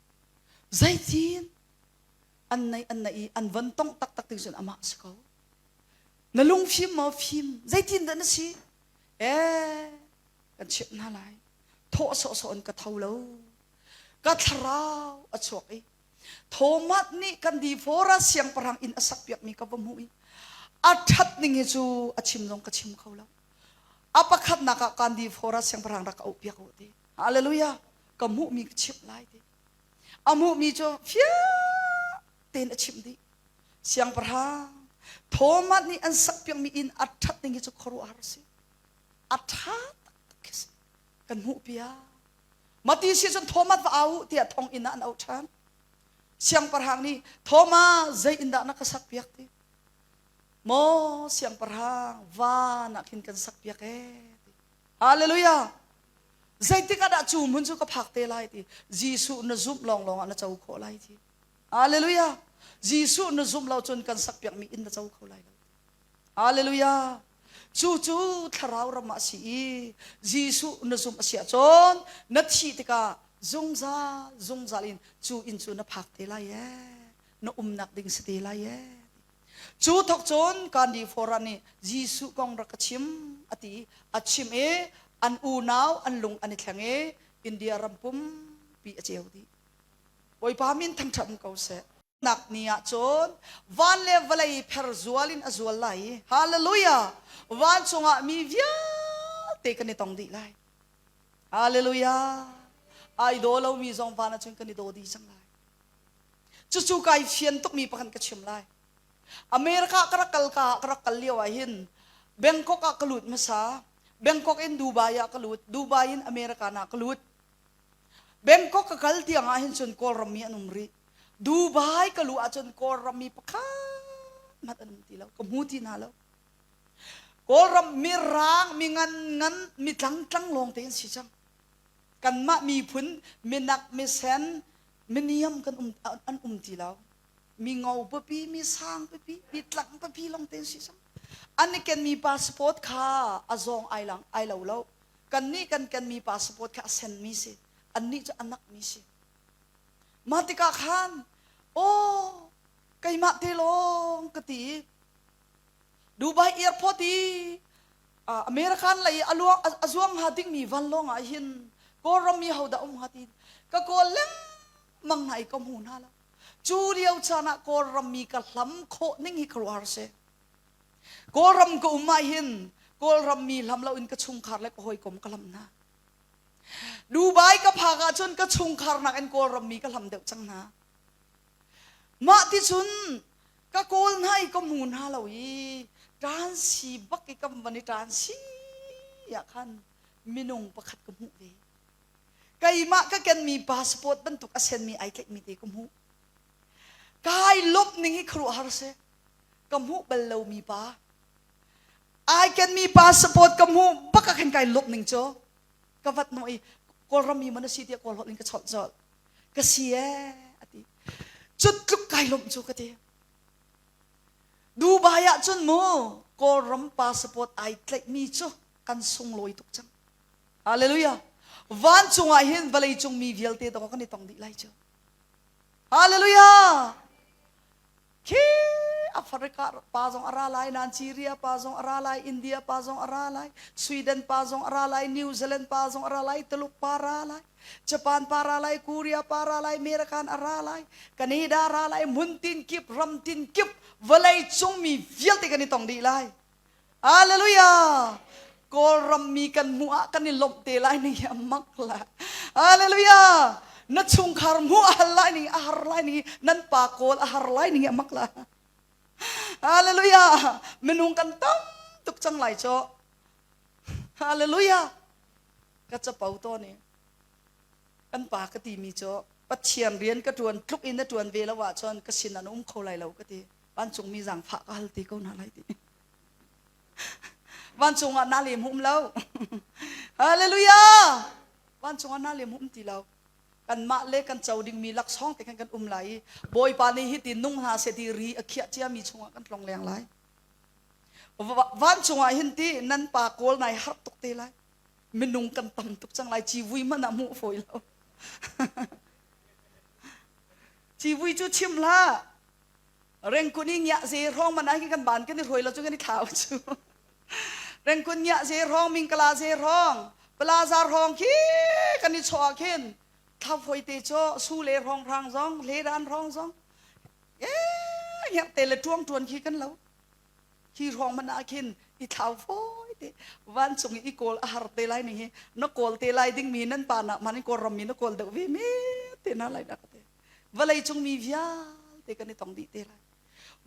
zeitin an neih an neih i an van tongh taktak tik cun amah si ko na lung fim maw fim zeitin dah na si eh kan chimh hna lai thawh sawhsawh in ka tho lo ka thlarau a chuak i Thomas nih kan Deborah siangpahrang inn a sakpiakmi ka va hmuh i a ṭhat ning hi cu a chim zong ka chim kho lo. A pakhatnak ah kan Deborah siangpahrang rak ka auhpiak u ti. Hallelujah. Ka hmuhmi ka chimh lai ti. A hmuhmi cu fiang tein a chimh dih. Siangpahrang Thomas nih an sakpiakmi inn a ṭhat ning hi cu khuaruahhar a si. A ṭha taktak khi si. Kan hmuhpiak. Mati si cun Thomas va au tiah thonginn ah an auh ṭhan. Siangpahrang nih Thomas zei in dah na ka sakpiak ti? Maw siangpahrang van ah khin kan sakpiak ee ti. Hallelujah. Zeitik ah dah cu hmun cu ka phak te lai ti. Jesuh na zumh lawnglawng ah na co khawh lai ti. Hallelujah. Jesuh na zumh lo cun kan sakpiakmi inn na co kho lai lo. Hallelujah. Cu cu thlarau ram ah a si i Jesuh na zumh a si ahcun na thih tikah zungzal zungzal in cu inn cu na phak te lai ee na umnak ding si te lai ee cu thok cun Gandhi Foran nih Jesuh kong rak ka chim a ti a chim i an unau an lung an i thleng i India ram pumpi a ceu dih Bawipa min thangṭhat ko seh nak ni ah cun van le vawlei pher zual in a zual lai i hallelujah vancung ah mi vialte kan i tong dih lai hallelujah ai daw lomi zong van ah cun kan i daw dih cang lai cucu kai fian tukmi pakhat ka chim lai America ka rak kal ka ka rak kal lio ah hin Bangkok ah ka lut hmasa Bangkok in Dubai ah ka lut Dubai in America na ka lut Bangkok ka kal tiang ah hin cun Kawlram mi an um rih. Dubai ka luh ahcun Kawlram mi pakhat hmanh an um ti lo. Ka hmu ti hna lo. Kawlram mirang, mi ngan ngan, mi tlangtlang lawng te an si cang. Kanmah miphun minak, misen, miniam kan um, an um ti lo. Mi ngo papi, mi sang papi, mi tlang papi lawng te an si cang. An i kenmi passport kha a zawng ai lang ai lo lo. Kannih kan kenmi passport kha a senmi si. Annih cu a nakmi si. Mah tikah khan, aw, keimah te lawng ka ti i Dubai airport i American lei a luang a zuang hnga dingmi vanlawng ah hin Kawlram mi hodah um hnga ti ka kawl lengmang hna i ka hmu hna lo. Cu lio caan ah Kawlram mi ka hlam khawh ning hi khuaruahhar si. Kawlram ka um ah hin Kawlram mi hlam loin ka chungkhar le ka hawikom ka hlam hna. Dubai ka phak ahcun ka chungkhar nakin Kawlram mi ka hlam deuh cang hna. Mah ti cun ka kawl hna i ka hmu hna lo i ṭansi bak i kan van i ṭansi ah khan minung pakhat ka hmuh ve. Keimah ka kenmi passport bantuk a senmi ai tlaihmi te ka hmuh. Kai lawmh ning hi khuaruahhar si. Ka hmuh bal lomi pa. Ai kenmi passport ka hmuh bak ah khan kai lawmh ning cu ka vat hnawh i Kawlram mi maw na si tiah Kawl holh in ka chawlh colh. Ka si ee a ti. Cu tluk kai lawmh cu ka ti. Dubai ah cun mu Kawlram passport ai tlaihmi cu kan sunglawi tuk cang. Hallelujah. Vancung ah hin vawleicung mi vialte dawh kan i tong dih lai cu. Hallelujah. Khi Africa pa zong a ra lai, Nigeria pa zong a ra lai, India pa zong a ra lai, Sweden pa zong a ra lai, New Zealand pa zong a ra lai, Tuluk pa ra lai, Japan pa ra lai, Korea pa ra lai, American a ra lai, Canada ra lai, hmun tin kip, ram tin kip, vawlei cung mi vialte kan i tong dih lai. Hallelujah! Kawlram mi kan hmuh ah kan i lawmh te lai ning hi a mak la. Hallelujah! Na chungkhar hmuh a hal lai ning a har lai ning nan pa kawl a har lai ning hi a mak la. Hallelujah! Minung kan tam tuk cang lai cho. Hallelujah! Ka capo to ni. Kan pa ka ti mi cu Pathian rian ka tuan tluk in na tuan ve lo ahcun ka sin an um kho lai lo ka ti. Vancungmi zaangfah ka hal te ko hna lai ti. Vancung ah na lem um lo. Hallelujah! Vancung ah na lem um ti lo. Kanmah le kan co dingmi laksawng te khan kan um lai i Bawipa nih hi ti nung hna seh ti ri a khiah ciami chungah kan tlong leng lai. Vancung ah hin ti nan pa kawl nai harh tuk te lai. Minung kan tam tuk cang lai civui hmanh ah hmuh fawi lo. Civui cu chim hlah. Rengkun i ngiah ze hrawng man ah kan ban kan i hruai lo cu kan i thlau cu. Rengkun ngiah ze hrawng mingkala ze hrawng plaza hrawng khi kan i chawh ah khin thlafoi te cu su le hrawng hrang zong hledan hrawng zong eh ngiak te le tuang tuan khi kan lo khi hrawng man ah khin i thlau fawi te vancung i kawl a har te lai ning hi na kawl te lai ding mi nan pa nak man in kawl ram mi na kawl deuh ve me te na lai dak te vawlei cung mi vialte kan i tong dih te lai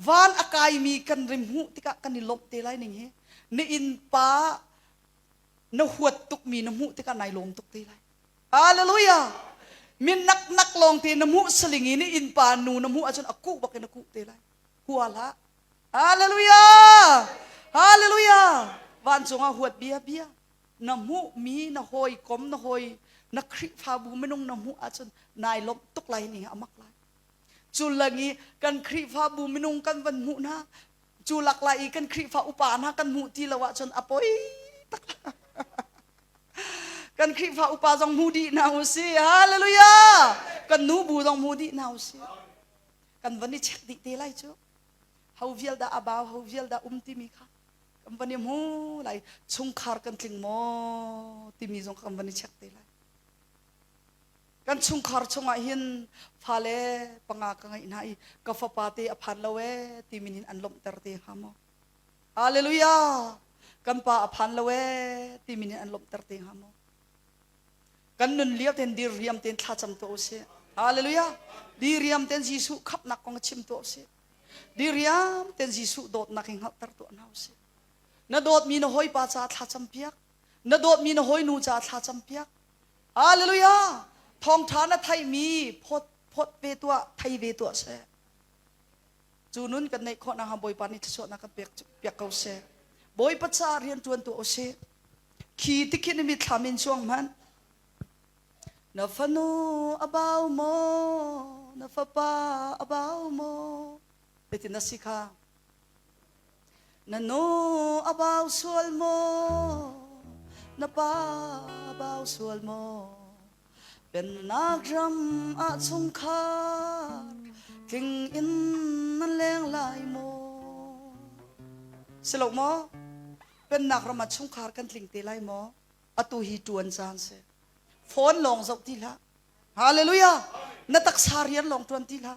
van a kaimi kan rim hmuh tikah kan i lawmh te lai ning hi na innpa na huat tukmi na hmuh tikah nai lawm tuk te lai hallelujah min nak nak lawng te na hmuh saling i na innpa nu na hmuh ahcun a kuh bak in a kuh te lai hua hlah hallelujah hallelujah vancung ah huat bia bia na hmuhmi na hawikom na hawi na Khrihfabu minung na hmuh ahcun nai lawmh tuk lai ni a mak lai cu lang i kan Khrihfabu minung kan van hmuh hna cu lak lai i kan Khrihfa upa hna kan hmuh ti lo ahcun a poi tak kan Khrihfa upa zong hmu dih hna u si hallelujah kan nu bu zong hmu dih hna u si kan van i check dih te lai cu ho vial dah a bau ho vial dah um timi kha kan van i hmu lai chungkhar kan tling maw timi zong kan van i check te lai kan chungkhar chungah hin fale panga ka ngeih hna i ka fapa te a phan lo ee timi hin an lawmhter te hnga maw hallelujah kan pa a phan lo ee timi nih an lawmhter te hnga maw kan nun lio ten diriam ten thlacam tuah usih hallelujah diriam ten Jesuh khapnak kong chim tuah usih Diriam ten Jesuh dawtnak hi hngalhter tuah hna usih. Na dawtmi na hawipa caah thlacam piak. Na dawtmi na hawinu caah thlacam piak. Hallelujah! Thawngṭha na theihmi phawt phawt ve tuah, thei ve tuah seh. Cu nun kan neih khawh nakhnga Bawipa nih thluachuahnak kan pek piak ko seh. Bawipa caah rian ṭuan tuah usih. Khi tikhin na mitthlam in chuang hmanh. Na fanu a bau maw? Na fapa a bau maw? Zeitin na si kha? Na nu a bau sual maw? Na pa a bau sual maw? Pennak ram ah chungkhar tling in nan leng lai maw? Si lo maw? Pennak ram ah chungkhar kan tling te lai maw? Atu hi ṭuan caan si. Phone lawng zoh ti hlah. Hallelujah. Na taksa rian lawng ṭuan ti hlah.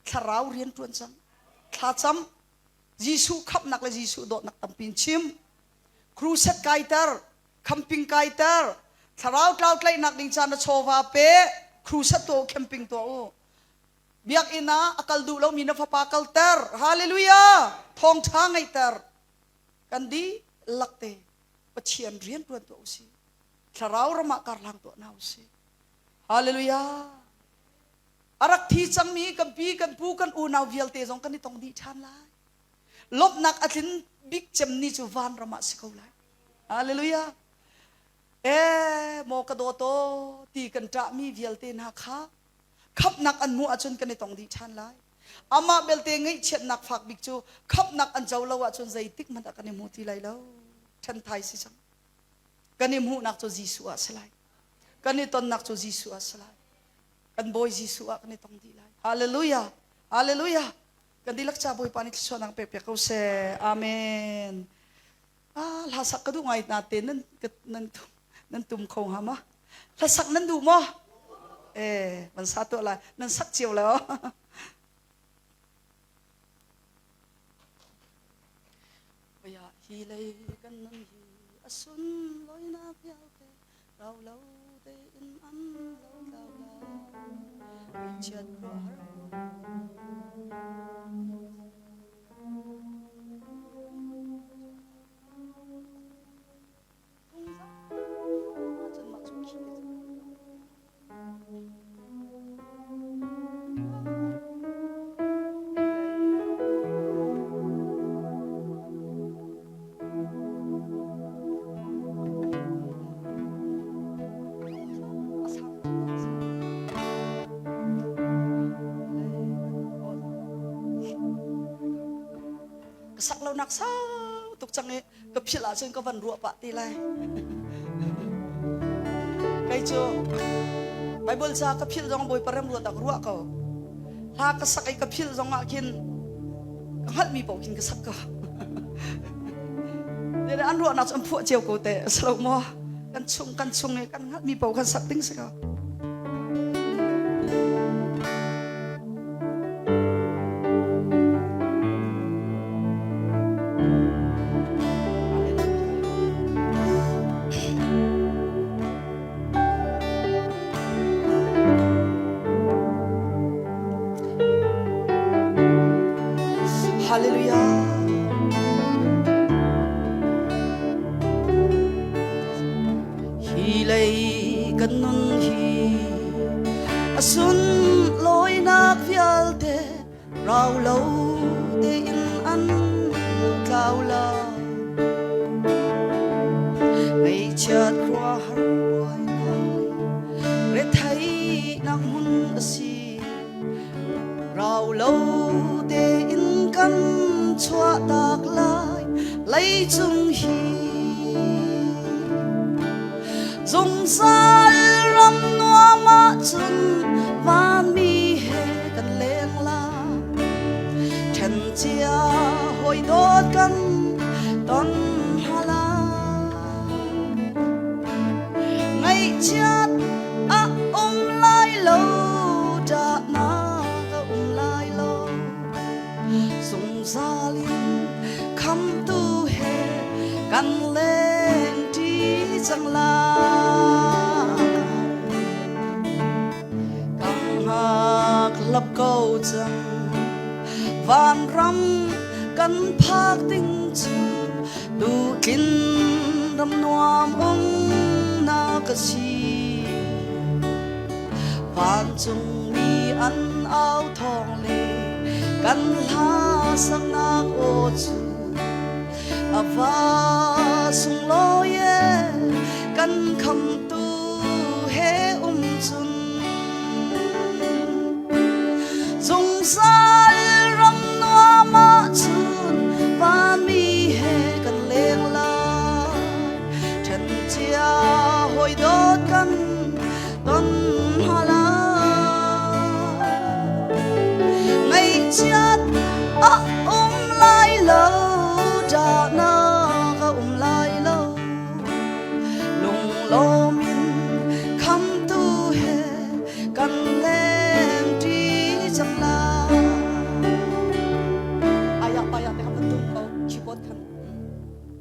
Thlarau rian ṭuan cang. Thlacam. Jesuh khamhnak le Jesuh dawtnak tampi in chim. Crusade kaiter, camping kaiter, thlarau tlau tlaihnak ding caan na chawva pe, crusade tuah u, camping tuah u. Biakinn ah a kal duh lomi na fapa kalter. Hallelujah! Thawngṭha ngeihter. Kan dihlak te Pathian rian ṭuan tuah u sih. Thlarau ram ah karhlang tuah hna u sih. Hallelujah! A rak thi cangmi kan pi, kan pu, kan unau vialte zong kan i tong dih ṭhan lai. Lawmhnak a tlin bik cem ni cu vanram ah si ko lai. Hallelujah! Eh, maw ka dawt aw ti kan ṭahmi vialte hna kha khamhnak an hmuh ahcun kan i tong dih ṭhan lai. Amah belte ngaihchiatnak fak bik cu khamhnak an co lo ahcun zeitik hmanh ah kan i hmu ti lai lo. Ṭhenthai si cang. Kan i hmuhnak cu Jesuh ah si lai. Kan i tonnak cu Jesuh ah si lai. Kan Bawi Jesuh ah kan i tong dih lai. Hallelujah! Hallelujah! Kan dihlak ca Bawipa nih thluachuahnak pek piak ko seh. Amen. Ah, hla sak ka duh ngai na te nan nan nan tum kho hnga ma? Hla sak nan duh maw? Eh, van sa tuah lai. Nan sak cio lo. Oya hi lei kan nun hi a sun loinak vialte rau lo tein an lo tlau lai. Chiat khuahar Ka sak lo nak sau tuk cang i ka philh ahcun ka van ruah pah te lai. Kei cu Bible ca ka philh zong Bawipa rem ruat ah ka ruah ko. Hla ka sak i ka philh zong ah khin ka hngalhmi paoh khin ka sak ko. An ruahnak cu an phuah cio ko te a si lo maw? Kan chung kan chung i kan hngalhmi paoh kan sak ding si ko. Hallelujah. Hi lei kan nun hi a sunlawinak vialte rau lo tein an tlau la. Ngaihchiat khuahar buainak retheihnak hmun a si. Rau lo tein kan chuahtak lai leicung hi. Zungzal ram nuam ahcun vanmi he kan leng lai. Ṭhen cia hawi dawt kan ton hna lai. Ngaihchiat a um lai lo, ṭahnak a um lai lo. Zungzal in khamtu he kan lengṭi cang lai. Kan hngak lap ko cang, vanram kan phak ding cu duhtlin ram nuam umnak a si. Vancungmi an au thawng le kan hla saknak aw cu a va sunglawi e kan khamtu he um cun. Zungzal ram nuam ahcun vanmi he kan leng lai. Ṭhen cia hawi dawt kan ton hna lai. Ngaihchiat a um lai lo, ṭahnak a um lai lo. Lunglawm